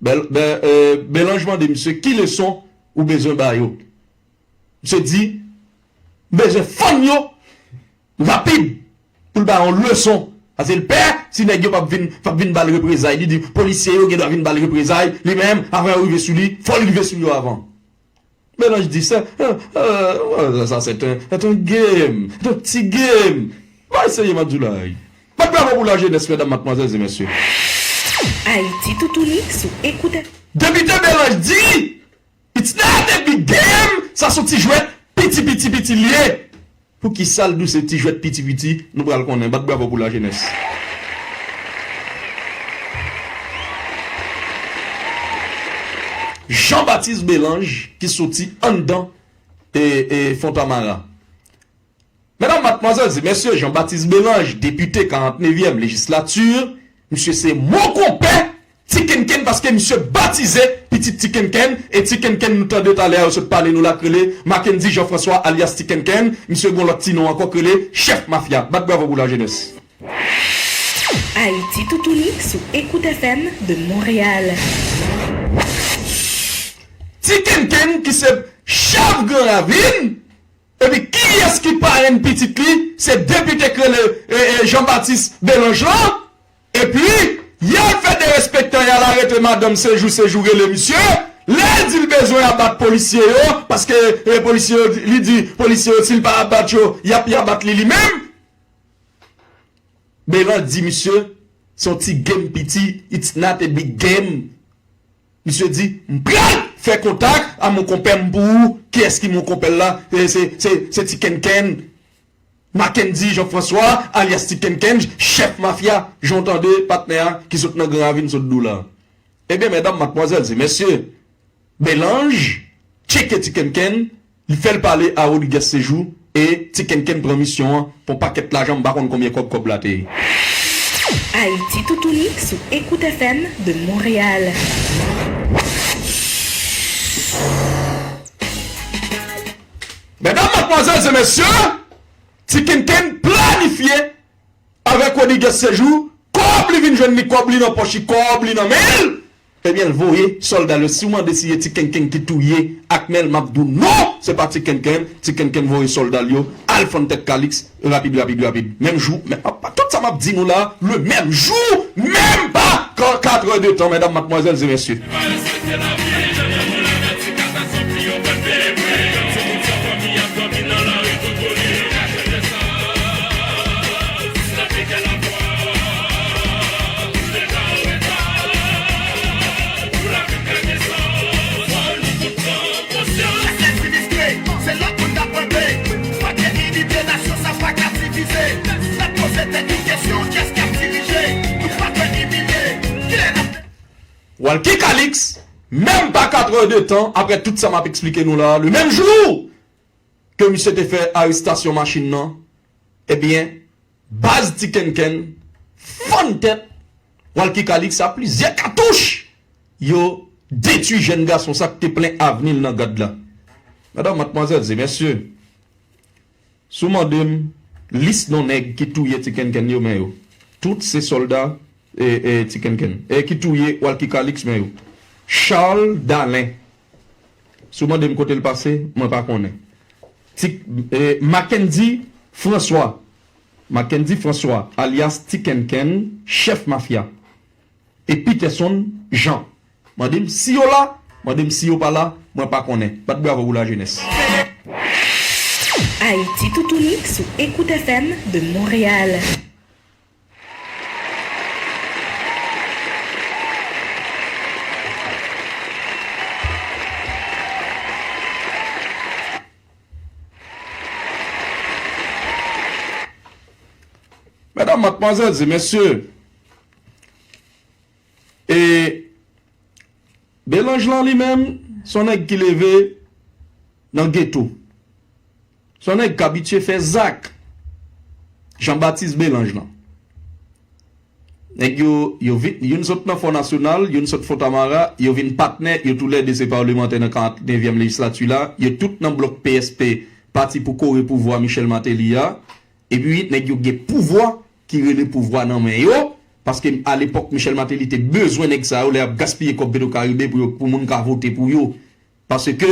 Bèl-, Bè-, e, Bèlanje mande misye, ki leson ou bezwen ba yo? Misye di, m bezwen fann yo rapid pou l ba yo yon leson. Paske l pè si nèg yo p ap vin, p ap vin ba l reprezay. Li di, polisye yo gendwa vin ba l reprezay, li menm, avan yo rive sou li, fò l rive sou yo avan. Bèlanje di, c'est, euh, euh, ouais, ça, c'est un, c'est un game, c'est un petit game. Bay serye, m ap di w la. Bat bravo pou lajenès, medam, madmwazèl e mesye. Ayiti Toutouni sou Écoute F M. Depite Bèlanje di, it's not a big game, sa se yon ti jwèt piti, piti, piti l ye. Poukisa l di w se ti jwèt piti, piti, nou pral konnen. Bat bravo pou lajenès. Jean Baptiste Bèlanje ki soti anndan, e, e, Fontamara. Medam, madmwazèl e mesye, Jean Baptiste Bèlanje, depite karant nevyèm lejislati, misye se mon konpè Ti Kenkenn, paske misye batize pitit Ti Kenkenn, e Ti Kenkenn nou tande talè a yo sot pale nou la k rele Mackendy Jean François alyas Ti Kenkenn, misye gon lòt ti non ankò k rele Chèf Mafya. Bat bravo pou lajenès. Ayiti Toutouni sou Écoute F M de Montréal. Ti Kenkenn ki se chèf Gran Ravin, epi kiyès ki parenn pitit li? Se depite k rele, e, e, Jean Baptiste Bèlanje lan. Epi, y al fè derespektan, y al arete madanm Sejou, Sejou rele misye. Lè l di l bezwen abat polisye yo, paske, e, polisye yo, li di, polisye yo, si l pa abat yo, y ap, y abat li, li menm. Bèlanje di misye, se yon ti game piti, it's not a big game. Misye di, m pral fè kontak a mon konpè m pou ou. Kiyès ki mon konpè l la? E se, se, se Ti Kenkenn. Mackendy Jean François, alyas Ti Kenkenn, chèf mafya, jan w tande patnè a ki sot nan Gran Ravin sot di w la. Ebyen, medam, madmwazèl e mesye, Bèlanje tcheke Ti Kenkenn, li fè l pale a Rodriguez Sejou, e Ti Kenkenn pran misyon an pou yon pakèt lajan, m pa konn konbyen kòb kòb la te ye. Ayiti Toutouni sou Écoute F M de Montréal. Medam, Madmwazèl e mesye, Ti Kenkenn planifye avèk Rodriguez Sejou, kòb li vin jwenn li, kòb li nan pòch li, kòb li nan men l, ebyen, l voye sòlda l yo. Si w mande si e Ti Kenkenn ki touye Akmèl, m ap di w non, se pa Ti Kenkenn. Ti Kenkenn voye sòlda l yo al fann tèt Kalix rapid, rapid, rapid. Menm jou, men, apa, tout sa m ap di nou la, le menm jou, menm pa ka-, katrè de tan, medam, madmwazèl e mesye. Walky Calix, menm pa katrè de tan, apre tout sa m ap eksplike nou la, le menm jou ke misye te fè arestasyon machin nan, ebyen, baz Ti Kenkenn fann tèt Walky Calix a plizyè katouch. Yo detwi jèn gason sa k te plen avni l nan gad la. Medam, madmwazèl e mesye, si w mande m lis non nèg ki touye Ti Kenkenn yo, men yo. Tout se sòlda, e, e, Ti Kenkenn. E ki touye Walky Calix, men yo. Charles Dalin. Si w mande m kote l pase, mwen pa konnen. Ti, e, Mackendy François. Mackendy François, alyas Ti Kenkenn, chèf mafya. E Peterson Jean. Mande m si yo la, mande m si yo pa la, mwen pa konnen. Bat bravo pou lajenès. Ayiti Toutouni sou Écoute F M de Montréal. Medam, madmwazèl e mesye, e Belanj lan li menm, se yon nèg ki leve nan geto. Se yon nèg k abitye fè zak. Jean Baptiste Belange lan. Nèg yo, yo vin, youn sot nan Fò Nasyonal, youn sot Fontamara, yo vin patnè, yo toulède se palmantè nan karantnevyèm lejislati la, yo tout nan blòk P S P, Pati pou Kore Pouvwa Michel Martelly a, epi nèg yo gen pouvwa ki rele pouvwa nan men yo, paske alepòk Michel Martelly te bezwen nèg sa yo lè y ap gaspiye kòb Petwokaribe pou yo, pou moun ka vote pou yo. Paske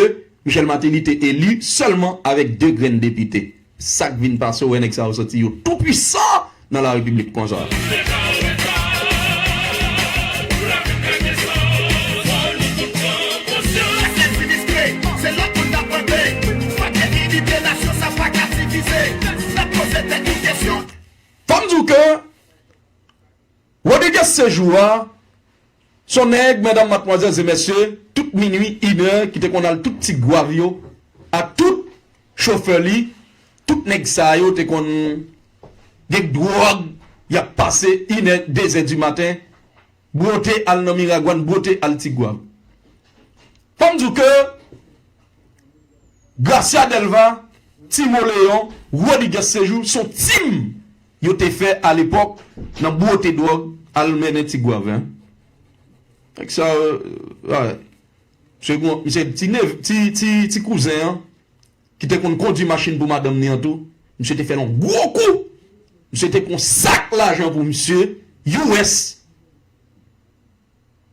Michel Martelly te eli sèlman avèk de grenn depite. Sa k vin pase, w wè nèg sa yo santi yo tou pwisan nan larepiblik konsa. Fò m di w ke Rodriguez Sejou a, se yon nèg, medam, madmwazèl e mesye, tout minui, inè, ki te konn al tout Ti Gwav yo, ak tout chofè li, tout nèg sa yo te konn gen dwòg, y ap pase inè, dezè di maten, bwote al nan Miragwàn, bwote al Ti Gwav. Fò m di w ke Gracia Delva, Timo Leon, Rodriguez Sejou, se yon tim yo te fè alepòk nan bwote dwòg al mennen Ti Gwav, en. Nèg sa, euh, misye, misye ti nev-, ti, ti, ti kouzen an, ki te konn kondui machin pou madanm ni an tou, misye te fè l yon gwo kou. Misye te pran sak lajan pou misye, U S.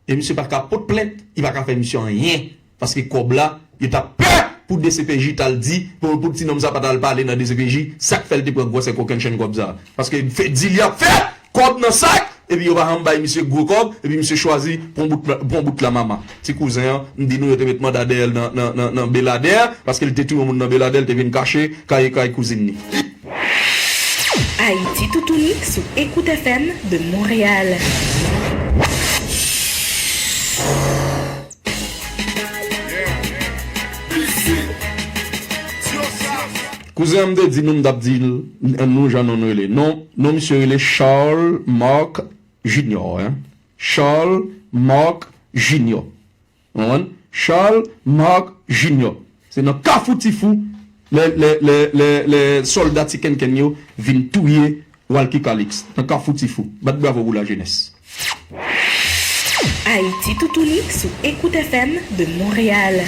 E misye pa ka pot plent, li pa ka fè misye anyen. Paske kòb la, yo t ap pè pou D C P J t al di, pou, pou ti nonm sa pa t al pale nan D C P J, sa k fè l te pran gwòsè kokennchenn kòb sa. Paske fè dil y ap fè, kòb nan sak, epi yo pa janm bay misye gwo kòb, epi misye chwazi pran bout, pran bout la mama. Ti kouzen an, m di nou yo te met manda dèyè l nan, nan, nan, nan Beladè, paske l te touye yon moun nan Beladè, l te vin kache kay, kay kouzin li. Ayiti Toutouni sou Écoute F M de Montréal. Kouzen an, m te di nou, m t ap di l, nou jan non nou rele. Non, non misye rele Charles Marc Junior, en. Charles Marc Junior. Ou konprann? Charles Marc Junior. Se nan Kafou Tifou, lè, lè, lè, lè, lè sòlda Ti Kenkenn yo vin touye Walky Calix. Nan Kafou Tifou. Bat bravo pou lajenès. Ayiti Toutouni sou Écoute F M de Montréal.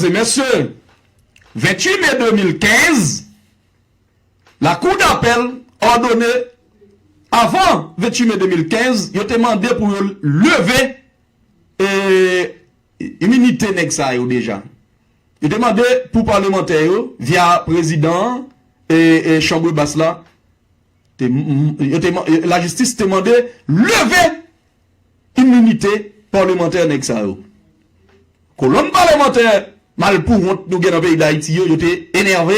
e mesye, venntuit me de mil kenz, Lakou dapèl òdone, avan venntuit me de mil kenz, yo te mande pou yo leve, e, iminite nèg sa yo deja. Yo te mande pou palmantè yo, via prezidan an, e, e chanm bas la, te, m- m- yo te, man- lajistis te mande leve iminite palmantè nèg sa yo. Kolonn palmantè malpouwont nou gen nan peyi Dayiti yo, yo te enève,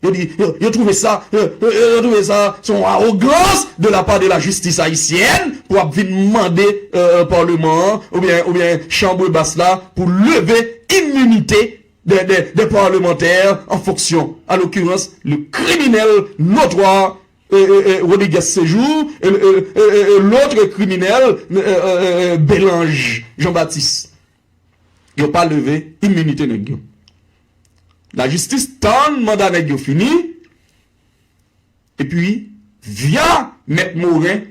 yo di, yo, yo twouve sa, yo, yo, yo, yo twouve sa se yon awogans de la part de la justice haïtienne pou ap vin mande, euh, palman an oubyen, oubyen chanm bas la pou leve iminite des, des, des parlementaires en fonction, en l'occurrence le criminel notoire, euh, euh, euh, Rodriguez Séjour, et, et, et, et, et l'autre criminel, euh, euh, euh, Belange Jean-Baptiste. Yo pa leve iminite nèg yo. Lajistis tann manda nèg yo fini, epi via mèt Morin,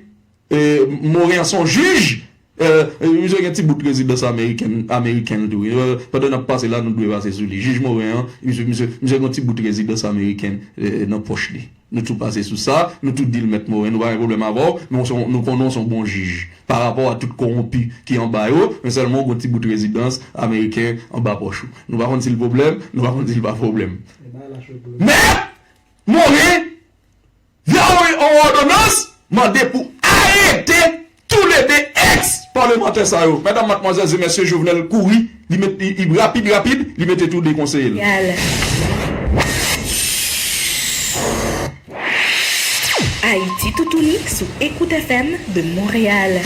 euh, Morin an se yon jij, euh, euh, misye gen ti bout rezidans amerikèn, amerikèn tou wi. Euh, pandan n ap pase la, nou dwe pase sou li. Jij Morin an, misye, misye, misye gen ti bout rezidans amerikèn, euh, nan pòch li. Nou tou pase sou sa, nou tou di l mèt Morin, nou pa gen pwoblèm avè w, men w se yon- nou konnen w se yon bon jij. Pa rapò a tout kowonpi ki anba yo, men sèlman w gen ti bout rezidans ameriken anba pòch ou. Nou pa konn si l pwoblèm, nou pa konn si l pa pwoblèm. Mèt Morin via yon òdonans mande pou arete toulede eks palmantè sa yo. Medam, madmwazèl e mesye, Jovenel kouri, li met, li, li rapid, rapid, li mete tou de konseye l. Ayiti Toutouni sou Écoute F M de Montréal.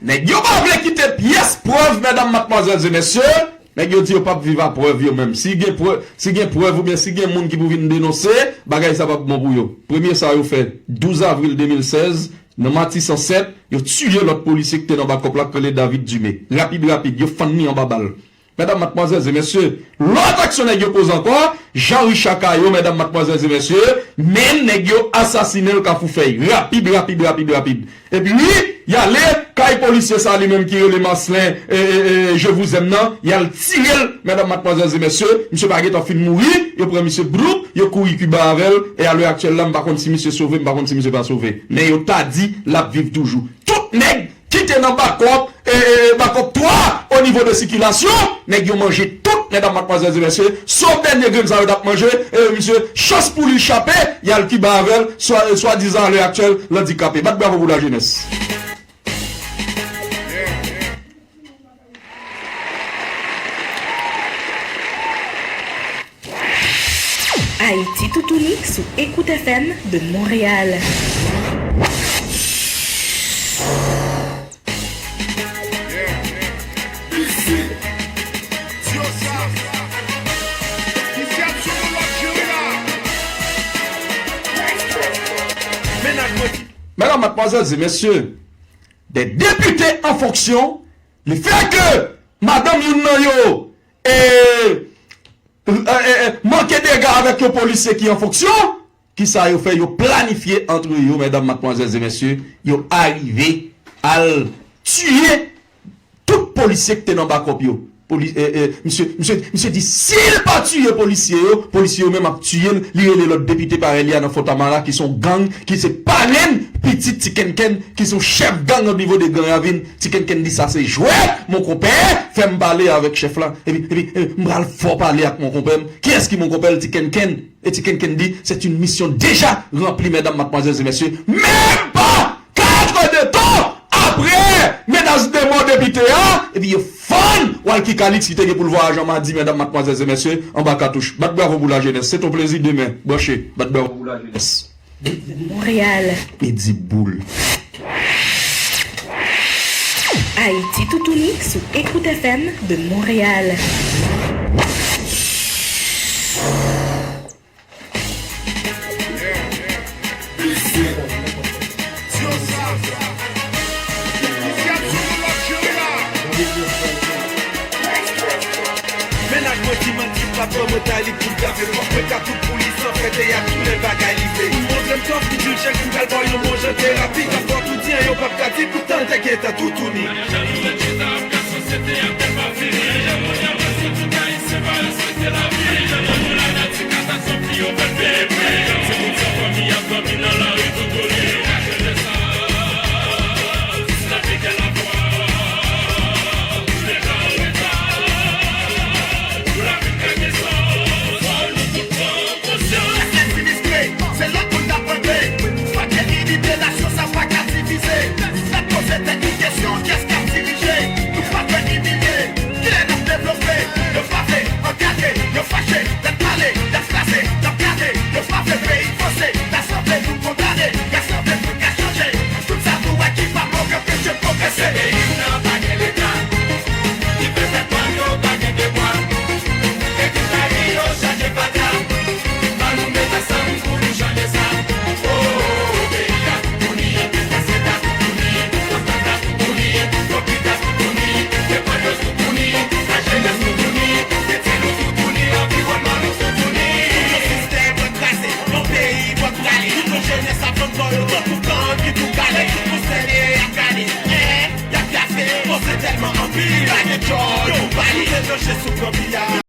Nèg yo pa vle kite pyès prèv, medam, madmwazèl e mesye. Nèg yo di yo p ap viv a prèv yo menm. Si gen prèv, si gen prèv oubyen si gen moun ki pou vin denonse, bagay sa p ap bon pou yo. Premye sa yo fè, douz avril de mil sèz, nan Matisan sèt, yo tiye lòt polisye ki te nan bakòp la, k rele David Dumé. Rapid, rapid, yo fann li anba bal. Medam, madmwazèl e mesye, lòt aksyon nèg yo poze ankò, Jean Richard Caillot, medam, madmwazèl e mesye, men nèg yo asasinen l Kafou Fèy. Rapid, rapid, rapid, rapid. Epi, y ale kay polisye sa li menm ki rele Marcelin, e, e, e, Je vous aime nan, y al tire l, medam, madmwazèl e mesye, misye pa gentan fin mouri, yo pran misye bloup, yo kouri Kiba avè l, e a lè aktyèl la, m pa konn si misye sove, m pa konn si misye pa sove. Men yo ta di l ap viv toujou. Tout nèg ki te nan bakòp, e, e, e, bakòp twa o nivo de sikilasyon, nèg yo manje tout, medam, madmwazèl e mesye, sof dènye grenn sa yo t ap manje, e, misye, chans pou li chape, y al Kiba avè l, swa, swadizan a lè aktyèl, l andikape. Bat bravo pou lajenès. Ayiti Toutouni sou Écoute F M de Montréal. Medam, madmwazèl e mesye, des députés en fonction, le fait que madanm youn nan yo, e, e, e, e, manke dega avèk yon polisye ki an fonksyon, kisa yo fè? Yo planifye antre yo, medam, madmwazèl e mesye, yo arive al tiye tout polisye ki te nan bakòp yo. Poli, e, e, misye, misye, misye di si l pa tiye polisye yo, polisye yo menm ap tiye l. Li rele lòt depite parèy li a nan Fontamara ki se yon gang, ki se parenn pitit Ti Kenken, ki se yon chèf gang o nivo de Gran Ravin. Ti Kenken di sa se jwèt, mon konpè, fè m pale avèk chèf la. Epi, epi, epi, m pral fè w pale ak mon konpè m. Kiyès ki mon konpè l? Ti Kenken. E Ti Kenken di, c'est une mission déjà remplie, medam, madmwazèl e mesye. Menm pa kat èdtan apre menas de mò depite a, epi yo fann Walky Calixte ki te gen pou l vwayaje an madi, medam, madmwazèl e mesye, anba katouch. Bat bravo pou lajenès. Se ton plezi demen. Branche. Bat bravo pou lajenès. Montréal. Pedi boul. Ayiti Toutouni sou Écoute F M de Montréal. Avan mwen ta li pou l kafe, fòk mwen ka tout pou li san fè teyat, tounen bagay li vle. Montre m kòf, m di l chèk, m pral ba w yon bon jan terapi. K ap fè w tou di anyen, w p ap ka di, poutan l te gentan toutouni.